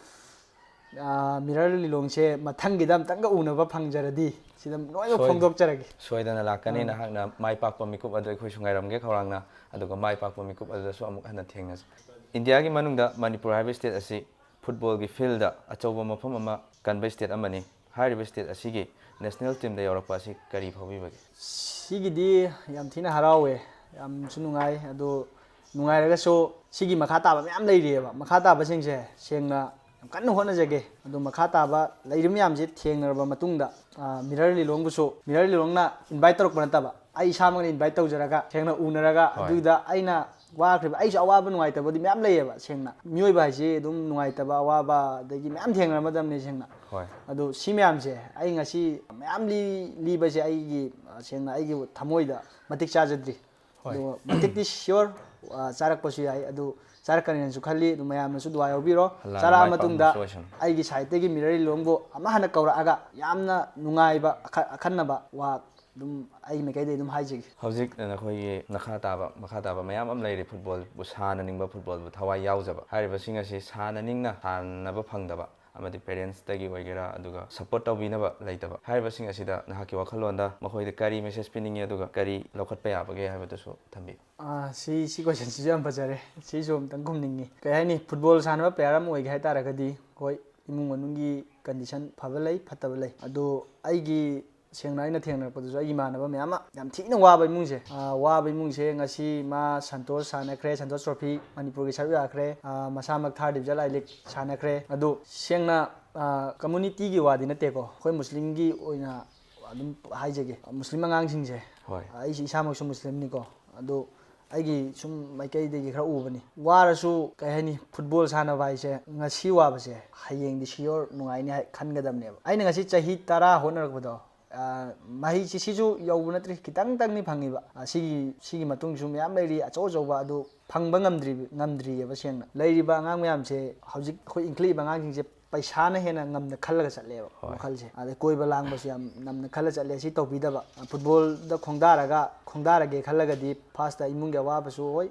ꯑ, ꯃꯤꯔꯥꯂꯤ ꯂꯣꯡꯁꯦ ꯃꯊꯪꯒꯤꯗ ꯑꯝꯇꯪꯒ ꯎꯅꯕ ꯐꯪꯖꯔꯗꯤ ꯁꯤꯗ ꯂꯣꯏꯅꯃꯛ ꯁꯣꯏ-, ꯐꯣꯡꯗꯣꯛꯆꯔꯒꯦ꯫ ꯁꯣꯏꯗꯅ ꯂꯥꯛꯀꯅꯤ꯫ ꯑꯥ꯫ ꯅꯍꯥꯛꯅ ꯃꯥꯏ ꯄꯥꯛꯄ ꯃꯤꯀꯨꯞ ꯑꯗꯨ ꯑꯩꯈꯣꯏꯁꯨ ꯉꯥꯏꯔꯝꯒꯦ ꯈꯧꯔꯥꯡꯅ꯫ ꯑꯗꯨꯒ ꯃꯥꯏ ꯄꯥꯛꯄ ꯃꯤꯀꯨꯞ ꯑꯗꯨꯗꯁꯨ ꯑꯃꯨꯛ ꯍꯟꯅ ꯊꯦꯡꯅꯁꯤ꯫ ꯏꯟꯗꯤꯌꯥꯒꯤ ꯃꯅꯨꯡꯗ ꯃꯅꯤꯄꯨꯔ ꯍꯥꯏꯕ state ꯑꯁꯤ footballꯒꯤ fieldꯗ ꯑꯆꯧꯕ ꯃꯐꯝ ꯑꯃ ꯀꯟꯕ state ꯑꯃꯅꯤ꯫ ꯍꯥꯏꯔꯤꯕ state ꯑꯁꯤꯒꯤ national teamꯗ ꯌꯥꯎꯔꯛꯄ ꯑꯁꯤ ꯀꯔꯤ ꯐꯥꯎꯕꯤꯕꯒꯦ? ꯁꯤꯒꯤꯗꯤ ꯌꯥꯝ ꯊꯤꯅ ꯍꯔꯥꯎꯋꯦ, ꯌꯥꯝꯁꯨ ꯅꯨꯡꯉꯥꯏ꯫ ꯑꯗꯣ ꯅꯨꯡꯉꯥꯏꯔꯒꯁꯨ ꯁꯤꯒꯤ ꯃꯈꯥ ꯇꯥꯕ ꯃꯌꯥꯝ ꯂꯩꯔꯤꯑꯕ꯫ ꯃꯈꯥ ꯇꯥꯕꯁꯤꯡꯁꯦ ꯁꯦꯡꯅ ꯌꯥꯝ ꯀꯟꯅ ꯍꯣꯠꯅꯖꯒꯦ꯫ ꯑꯗꯣ ꯃꯈꯥ ꯇꯥꯕ ꯂꯩꯔꯤꯕ ꯃꯌꯥꯝꯁꯦ ꯊꯦꯡꯅꯔꯕ ꯃꯇꯨꯡꯗ, ꯑ, ꯃꯤꯔꯥꯂꯤ ꯂꯣꯡꯕꯨꯁꯨ, ꯃꯤꯔꯥꯂꯤ ꯂꯣꯡꯅ invite ꯇꯧꯔꯛꯄ ꯅꯠꯇꯕ, ꯑꯩ ꯏꯁꯥꯃꯛꯅ invite ꯇꯧꯖꯔꯒ ꯁꯦꯡꯅ ꯎꯅꯔꯒ, ꯍꯣꯏ꯫ ꯑꯗꯨꯗ ꯑꯩꯅ ꯋꯥꯈ꯭ꯔꯤꯕ, ꯑꯩꯁꯨ ꯑꯋꯥꯕ ꯅꯨꯡꯉꯥꯏꯇꯕꯗꯤ ꯃꯌꯥꯝ ꯂꯩꯌꯦꯕ꯫ ꯁꯦꯡꯅ ꯃꯤꯑꯣꯏꯕ ꯍꯥꯏꯁꯤ ꯑꯗꯨꯝ ꯅꯨꯡꯉꯥꯏꯇꯕ, ꯑꯋꯥꯕ ꯑꯗꯒꯤ ꯃꯌꯥꯝ ꯊꯦꯡꯅꯔꯝꯃꯗꯕꯅꯤ ꯁꯦꯡꯅ꯫ ꯍꯣꯏ꯫ ꯑꯗꯣ ꯁꯤ ꯃꯌꯥꯝꯁꯦ ꯑꯩ ꯉꯁꯤ ꯃꯌꯥꯝ ꯂꯤ-, ꯂꯤꯕꯁꯦ ꯑꯩꯒꯤ, ꯑ, ꯁꯦꯡꯅ ꯑꯩꯒꯤ ꯊꯃꯣꯏꯗ ꯃꯇꯤꯛ ꯆꯥꯖꯗ꯭ꯔꯤ꯫ ꯍꯣꯏ꯫ ꯑꯗꯨꯒ ꯃꯇꯤꯛꯇꯤ sure, ꯑ, ꯆꯥꯔꯛꯄꯁꯨ ꯌꯥꯏ꯫ ꯑꯗꯨ ꯆꯥꯔꯛꯀꯅꯤꯅꯁꯨ ꯈꯜꯂꯤ꯫ ꯑꯗꯨ ꯃꯌꯥꯝꯅꯁꯨ ꯗꯨꯋꯥ ꯌꯥꯎꯕꯤꯔꯣ꯫ ꯑꯜꯂꯥꯅ ꯆꯥꯔꯛꯑ ꯃꯥꯏ ꯃꯇꯨꯡꯗ ꯄꯥꯛꯅꯕꯁꯨ ꯑꯣꯏꯁꯅꯨ꯫ ꯑꯩꯒꯤ sideꯇꯒꯤ ꯃꯤꯔꯥꯂꯤ ꯂꯣꯡꯕꯨ ꯑꯃ ꯍꯟꯅ ꯀꯧꯔꯛꯑꯒ ꯌꯥꯝꯅ ꯅꯨꯡꯉꯥꯏꯕ ꯑꯈ-, ꯑꯈꯟꯅꯕ ꯋꯥ ꯑꯗꯨꯝ ꯑꯩ ꯃꯥꯏꯀꯩꯗꯒꯤ ꯑꯗꯨꯝ ꯍꯥꯏꯖꯒꯦ꯫ ꯍꯧꯖꯤꯛ ꯅꯈꯣꯏꯒꯤ ꯃꯈꯥ ꯇꯥꯕ, ꯃꯈꯥ ꯇꯥꯕ ꯃꯌꯥꯝ ꯑꯃ ꯂꯩꯔꯤ, footballꯕꯨ ꯁꯥꯟꯅꯅꯤꯡꯕ, footballꯕꯨ ꯊꯋꯥꯏ ꯌꯥꯎꯖꯕ꯫ ꯍꯥꯏꯔꯤꯕꯁꯤꯡ ꯑꯁꯤ ꯁꯥꯟꯅꯅꯤꯡꯅ ꯁꯥꯟꯅꯕ ꯐꯪꯗꯕ, ꯑꯃꯗꯤ parentsꯇꯒꯤ ꯑꯣꯏꯒꯦꯔꯥ, ꯑꯗꯨꯒ support ꯇꯧꯕꯤꯅꯕ ꯂꯩꯇꯕ꯫ ꯍꯥꯏꯔꯤꯕꯁꯤꯡ ꯑꯁꯤꯗ ꯅꯍꯥꯛꯀꯤ ꯋꯥꯈꯜꯂꯣꯟꯗ ꯃꯈꯣꯏꯗ ꯀꯔꯤ message ꯄꯤꯅꯤꯡꯉꯤ, ꯑꯗꯨꯒ ꯀꯔꯤ ꯂꯧꯈꯠꯄ ꯌꯥꯕꯒꯦ ꯍꯥꯏꯕꯗꯨꯁꯨ ꯊꯝꯕꯤꯌꯨ꯫ ꯑꯥ, ꯁꯤ, ꯁꯤ questionꯁꯤꯁꯨ ꯌꯥꯝ ꯐꯖꯔꯦ꯫ ꯁꯤꯁꯨ ꯑꯝꯇꯪ ꯈꯨꯝꯅꯤꯡꯉꯤ꯫ ꯀꯩ ꯍꯥꯏꯅꯤ, football ꯁꯥꯟꯅꯕ player ꯑꯃ ꯑꯣꯏꯒꯦ ꯍꯥꯏ ꯇꯥꯔꯒꯗꯤ, ꯍꯣꯏ, ꯏꯃꯨꯡ ꯃꯅꯨꯡꯒꯤ condition ꯐꯕ ꯂꯩ, ꯐꯠꯇꯕ ꯂꯩ꯫ ꯑꯗꯣ ꯑꯩꯒꯤ, ꯁꯦꯡꯅ ꯑꯩꯅ ꯊꯦꯡꯅꯔꯛꯄꯗꯁꯨ ꯑꯩꯒꯤ ꯏꯃꯥꯟꯅꯕ ꯃꯌꯥꯝ ꯑꯃ ꯌꯥꯝ ꯊꯤꯅ ꯋꯥꯕ ꯏꯃꯨꯡꯁꯦ, ꯑꯥ, ꯋꯥꯕ ꯏꯃꯨꯡꯁꯦ ꯉꯁꯤ ꯃꯥ ꯁꯟꯇꯣꯁ ꯁꯥꯟꯅꯈ꯭ꯔꯦ, ꯁꯟꯇꯣꯁ trophy ꯃꯅꯤꯄꯨꯔꯒꯤ ꯁꯔꯨꯛ ꯌꯥꯈ꯭ꯔꯦ, ꯑꯥ, ꯃꯁꯥꯃꯛ third division I League ꯁꯥꯟꯅꯈ꯭ꯔꯦ꯫ ꯑꯗꯣ ꯁꯦꯡꯅ, ꯑꯥ, communityꯒꯤ ꯋꯥꯗꯤ ꯅꯠꯇꯦꯀꯣ, ꯑꯩꯈꯣꯏ ꯃꯨꯁꯂꯤꯝꯒꯤ ꯑꯣꯏꯅ ꯑꯗꯨꯝ ꯍꯥꯏꯖꯒꯦ, ꯃꯨꯁꯂꯤꯝ ꯑꯉꯥꯡꯁꯤꯡꯁꯦ, ꯍꯣꯏ꯫ ꯑꯩꯁꯨ ꯏꯁꯥꯃꯛꯁꯨ ꯃꯨꯁꯂꯤꯝꯅꯤꯀꯣ, ꯑꯗꯣ ꯑꯩꯒꯤ ꯁꯨꯝ ꯃꯥꯏꯀꯩꯗꯒꯤ ꯈꯔ ꯎꯕꯅꯤ꯫ ꯋꯥꯔꯁꯨ, ꯀꯩ ꯍꯥꯏꯅꯤ, ꯐꯨꯠꯕꯣꯜ ꯁꯥꯟꯅꯕ ꯍꯥꯏꯁꯦ ꯉꯁꯤ ꯋꯥꯕꯁꯦ ꯍꯌꯦꯡꯗꯤ ꯁꯤꯌꯣꯔ ꯅꯨꯡꯉꯥꯏꯅꯤ ꯍꯥꯏ ꯈꯟꯒꯗꯕꯅꯦꯕ꯫ ꯑꯩꯅ ꯉꯁꯤ ꯆꯍꯤ ꯇꯔꯥ ꯍꯣꯠꯅꯔꯛꯄꯗꯣ, ꯑ, ꯃꯍꯩꯁꯤ ꯁꯤꯁꯨ ꯌꯧꯕ ꯅꯠꯇ꯭ꯔꯤ, ꯈꯤꯇꯪꯇꯪꯅꯤ ꯐꯪꯉꯤꯕ꯫ ꯑ, ꯁꯤꯒꯤ, ꯁꯤꯒꯤ ꯃꯇꯨꯡꯁꯨ ꯃꯌꯥꯝ ꯂꯩꯔꯤ, ꯑꯆꯧ ꯑꯆꯧꯕ, ꯑꯗꯨ ꯐꯪꯕ ꯉꯝꯗ꯭ꯔꯤ-, ꯉꯝꯗ꯭ꯔꯤꯑꯕ꯫ ꯁꯦꯡꯅ ꯂꯩꯔꯤꯕ ꯑꯉꯥꯡ ꯃꯌꯥꯝꯁꯦ ꯍꯧꯖꯤꯛ ꯑꯩꯈꯣꯏ ꯏꯟꯈꯠꯂꯛꯏꯕ ꯑꯉꯥꯡꯁꯤꯡꯁꯦ ꯄꯩꯁꯥꯅ ꯍꯦꯟꯅ ꯉꯝꯅ ꯈꯜꯂꯒ ꯆꯠꯂꯦꯕ꯫ ꯍꯣꯏ꯫ ꯋꯥꯈꯜꯁꯦ꯫ ꯑꯗꯩ ꯀꯣꯏꯕ ꯂꯥꯡꯕꯁꯨ ꯌꯥꯝ ꯉꯝꯅ ꯈꯜꯂ ꯆꯠꯂꯦ꯫ ꯁꯤ ꯇꯧꯕꯤꯗꯕ, ꯐꯨꯠꯕꯣꯜꯗ ꯈꯣꯡꯗꯥꯔꯒ, ꯈꯣꯡꯗꯥꯔꯒꯦ ꯈꯜꯂꯒꯗꯤ ꯐꯥꯔꯁꯇ ꯏꯃꯨꯡꯒꯤ ꯑꯋꯥꯕꯁꯨ, ꯍꯣꯏ,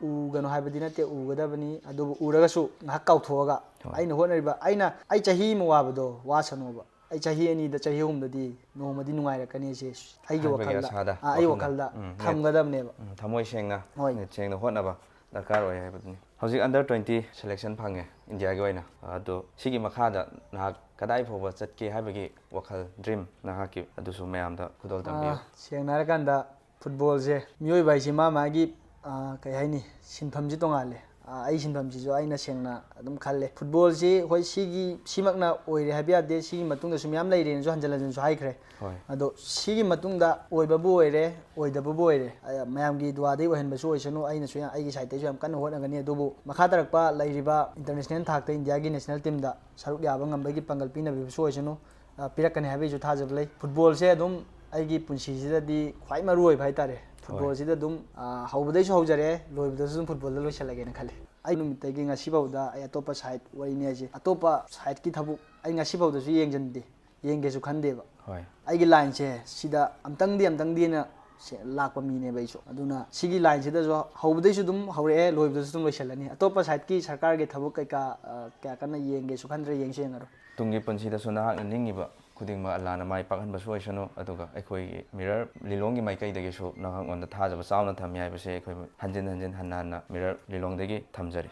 ꯎꯒꯅꯨ ꯍꯥꯏꯕꯗꯤ ꯅꯠꯇꯦ, ꯎꯒꯗꯕꯅꯤ, ꯑꯗꯨꯕꯨ ꯎꯔꯒꯁꯨ ꯉꯥꯏꯍꯥꯛ ꯀꯥꯎꯊꯣꯛꯑꯒ, ꯍꯣꯏ꯫ ꯑꯩꯅ ꯍꯣꯠꯅꯔꯤꯕ, ꯑꯩꯅ, ꯑꯩ ꯆꯍꯤ ꯑꯃ ꯋꯥꯕꯗꯣ ꯋꯥꯁꯅꯣꯕ꯫ ꯑꯩ ꯆꯍꯤ ꯑꯅꯤꯗ, ꯆꯍꯤ ꯑꯍꯨꯝꯗꯗꯤ ꯅꯣꯡꯃꯗꯤ ꯅꯨꯡꯉꯥꯏꯔꯛꯀꯅꯤ ꯁꯦ ꯑꯩꯒꯤ ꯍꯥꯏꯕꯒꯤ ꯋꯥꯈꯜꯗ, ꯑꯁꯥꯗ, ꯑꯥ, ꯑꯩ ꯋꯥꯈꯜꯗ, ꯋꯥꯈꯜꯗ ꯎꯝ, ꯅꯦꯠ-, ꯊꯝꯒꯗꯕꯅꯦꯕ꯫ ꯎꯝ, ꯊꯃꯣꯏ ꯁꯦꯡꯅ, ꯍꯣꯏ꯫ ꯅꯦꯠ ꯁꯦꯡꯅ ꯍꯣꯠꯅꯕ ꯗꯔꯀꯥꯔ ꯑꯣꯏ ꯍꯥꯏꯕꯗꯨꯅꯤ꯫ ꯍꯧꯖꯤꯛ under twenty selection ꯐꯪꯉꯦ ꯏꯟꯗꯤꯌꯥꯒꯤ ꯑꯣꯏꯅ꯫ ꯑꯗꯣ ꯁꯤꯒꯤ ꯃꯈꯥꯗ ꯅꯍꯥꯛ ꯀꯗꯥꯏ ꯐꯥꯎꯕ ꯆꯠꯀꯦ ꯍꯥꯏꯕꯒꯤ ꯋꯥꯈꯜ, ꯗ꯭ꯔꯤꯝ ꯅꯍꯥꯛꯀꯤ, ꯑꯗꯨꯁꯨ ꯃꯌꯥꯝꯗ ꯈꯨꯗꯣꯜ ꯇꯝꯕꯤꯌꯨ꯫ ꯑꯥ, ꯁꯦꯡꯅ ꯍꯥꯏꯔꯀꯥꯟꯗ ꯐꯨꯠꯕꯣꯜꯁꯦ ꯃꯤꯑꯣꯏꯕ ꯍꯥꯏꯁꯤ ꯃꯥ ꯃꯥꯒꯤ, ꯑꯥ, ꯀꯩ ꯍꯥꯏꯅꯤ, ꯁꯤꯟꯐꯝꯁꯤ ꯇꯣꯉꯥꯜꯂꯦ꯫ ꯑꯥ, ꯑꯩ ꯁꯤꯟꯐꯝꯁꯤꯁꯨ ꯑꯩꯅ ꯁꯦꯡꯅ ꯑꯗꯨꯝ ꯈꯜꯂꯦ꯫ ꯐꯨꯠꯕꯣꯜꯁꯤ, ꯍꯣꯏ, ꯁꯤꯒꯤ, ꯁꯤꯃꯛꯅ ꯑꯣꯏꯔꯦ ꯍꯥꯏꯕ ꯌꯥꯗꯦ, ꯁꯤꯒꯤ ꯃꯇꯨꯡꯗꯁꯨ ꯃꯌꯥꯝ ꯂꯩꯔꯦꯅꯁꯨ ꯍꯟꯖꯤꯟ ꯍꯟꯖꯤꯟꯁꯨ ꯍꯥꯏꯈ꯭ꯔꯦ꯫ ꯍꯣꯏ꯫ ꯑꯗꯣ ꯁꯤꯒꯤ ꯃꯇꯨꯡꯗ ꯑꯣꯏꯕꯕꯨ ꯑꯣꯏꯔꯦ, ꯑꯣꯏꯗꯕꯕꯨ ꯑꯣꯏꯔꯦ, ꯑ, ꯃꯌꯥꯝꯒꯤ ꯗꯨꯋꯥꯗꯩ ꯑꯣꯏꯍꯟꯕꯁꯨ ꯑꯣꯏꯁꯅꯨ, ꯑꯩꯅꯁꯨ ꯌꯥ-, ꯑꯩꯒꯤ ꯁꯥꯏꯠꯇꯩꯁꯨ ꯌꯥꯝ ꯀꯟꯅ ꯍꯣꯠꯅꯒꯅꯤ꯫ ꯑꯗꯨꯕꯨ ꯃꯈꯥ ꯇꯥꯔꯛꯄ ꯂꯩꯔꯤꯕ international ꯊꯥꯛꯇ ꯏꯟꯗꯤꯌꯥꯒꯤ national teamꯗ ꯁꯔꯨꯛ ꯌꯥꯕ ꯉꯝꯕꯒꯤ ꯄꯥꯡꯒꯜ ꯄꯤꯅꯕꯤꯕꯁꯨ ꯑꯣꯏꯁꯅꯨ, ꯑ, ꯄꯤꯔꯛꯀꯅꯤ ꯍꯥꯏꯕꯒꯤꯁꯨ ꯊꯥꯖꯕ ꯂꯩ꯫ ꯐꯨꯠꯕꯣꯜꯁꯦ ꯑꯗꯨꯝ ꯑꯩꯒꯤ ꯄꯨꯟꯁꯤꯁꯤꯗꯗꯤ ꯈ꯭ꯋꯥꯏ ꯃꯔꯨ ꯑꯣꯏꯕ ꯍꯥꯏꯇꯥꯔꯦ꯫ ꯍꯣꯏ꯫ ꯐꯨꯠꯕꯣꯜꯁꯤꯗ ꯑꯗꯨꯝ, ꯑ, ꯍꯧꯕꯗꯩꯁꯨ ꯍꯧꯖꯔꯛꯑꯦ, ꯂꯣꯏꯕꯗꯁꯨ ꯑꯗꯨꯝ ꯐꯨꯠꯕꯣꯜꯗ ꯂꯣꯏꯁꯤꯜꯂꯒꯦꯅ ꯈꯜꯂꯤ꯫ ꯑꯩ ꯅꯨꯃꯤꯠꯇꯒꯤ ꯉꯁꯤꯐꯥꯎꯗ ꯑꯩ ꯑꯇꯣꯞꯄ ꯁꯥꯏꯠ, ꯋꯥꯔꯤꯅꯤ ꯍꯥꯏꯁꯦ, ꯑꯇꯣꯞꯄ ꯁꯥꯏꯠꯀꯤ ꯊꯕꯛ ꯑꯩ ꯉꯁꯤꯐꯥꯎꯗꯁꯨ ꯌꯦꯡꯁꯤꯟꯗꯦ, ꯌꯦꯡꯒꯦꯁꯨ ꯈꯟꯗꯦꯕ꯫ ꯍꯣꯏ꯫ ꯑꯩꯒꯤ ꯂꯥꯏꯟꯁꯦ ꯁꯤꯗ ꯑꯝꯇꯪꯗꯤ, ꯑꯝꯇꯪꯗꯤꯅ ꯁꯦ-, ꯂꯥꯛꯄ ꯃꯤꯅꯦꯕ ꯑꯩꯁꯨ꯫ ꯑꯗꯨꯅ ꯁꯤꯒꯤ ꯂꯥꯏꯟꯁꯤꯗꯁꯨ ꯍꯧꯕꯗꯩꯁꯨ ꯑꯗꯨꯝ ꯍꯧꯔꯛꯑꯦ, ꯂꯣꯏꯕꯗꯁꯨ ꯑꯗꯨꯝ ꯂꯣꯏꯁꯤꯜꯂꯅꯤ꯫ ꯑꯇꯣꯞꯄ ꯁꯥꯏꯠꯀꯤ ꯁꯔꯀꯥꯔꯒꯤ ꯊꯕꯛ ꯀꯩꯀꯥ, ꯑ, ꯀꯌꯥ ꯀꯟꯅ ꯌꯦꯡꯒꯦꯁꯨ ꯈꯟꯗ꯭ꯔꯦ, ꯌꯦꯡꯁꯨ ꯌꯦꯡꯉꯔꯣꯏ꯫ ꯇꯨꯡꯒꯤ ꯄꯨꯟꯁꯤꯗꯁꯨ ꯅꯍꯥꯛꯅ ꯅꯤꯡꯉꯤꯕ ꯈꯨꯗꯤꯡꯃꯛ ꯑꯜꯂꯥꯅ ꯃꯥꯏ ꯄꯥꯛꯍꯟꯕꯁꯨ ꯑꯣꯏꯁꯅꯨ, ꯑꯗꯨꯒ ꯑꯩꯈꯣꯏꯒꯤ ꯃꯤꯔꯔ ꯂꯤꯂꯣꯡꯒꯤ ꯃꯥꯏꯀꯩꯗꯒꯤꯁꯨ ꯅꯍꯥꯛꯉꯣꯟꯗ ꯊꯥꯖꯕ ꯆꯥꯎꯅ ꯊꯝꯃꯤ ꯍꯥꯏꯕꯁꯦ ꯑꯩꯈꯣꯏ ꯍꯟꯖꯤꯟ ꯍꯟꯖꯤꯟ ꯍꯟꯅ ꯍꯟꯅ ꯃꯤꯔꯔ ꯂꯤꯂꯣꯡꯗꯒꯤ ꯊꯝꯖꯔꯤ꯫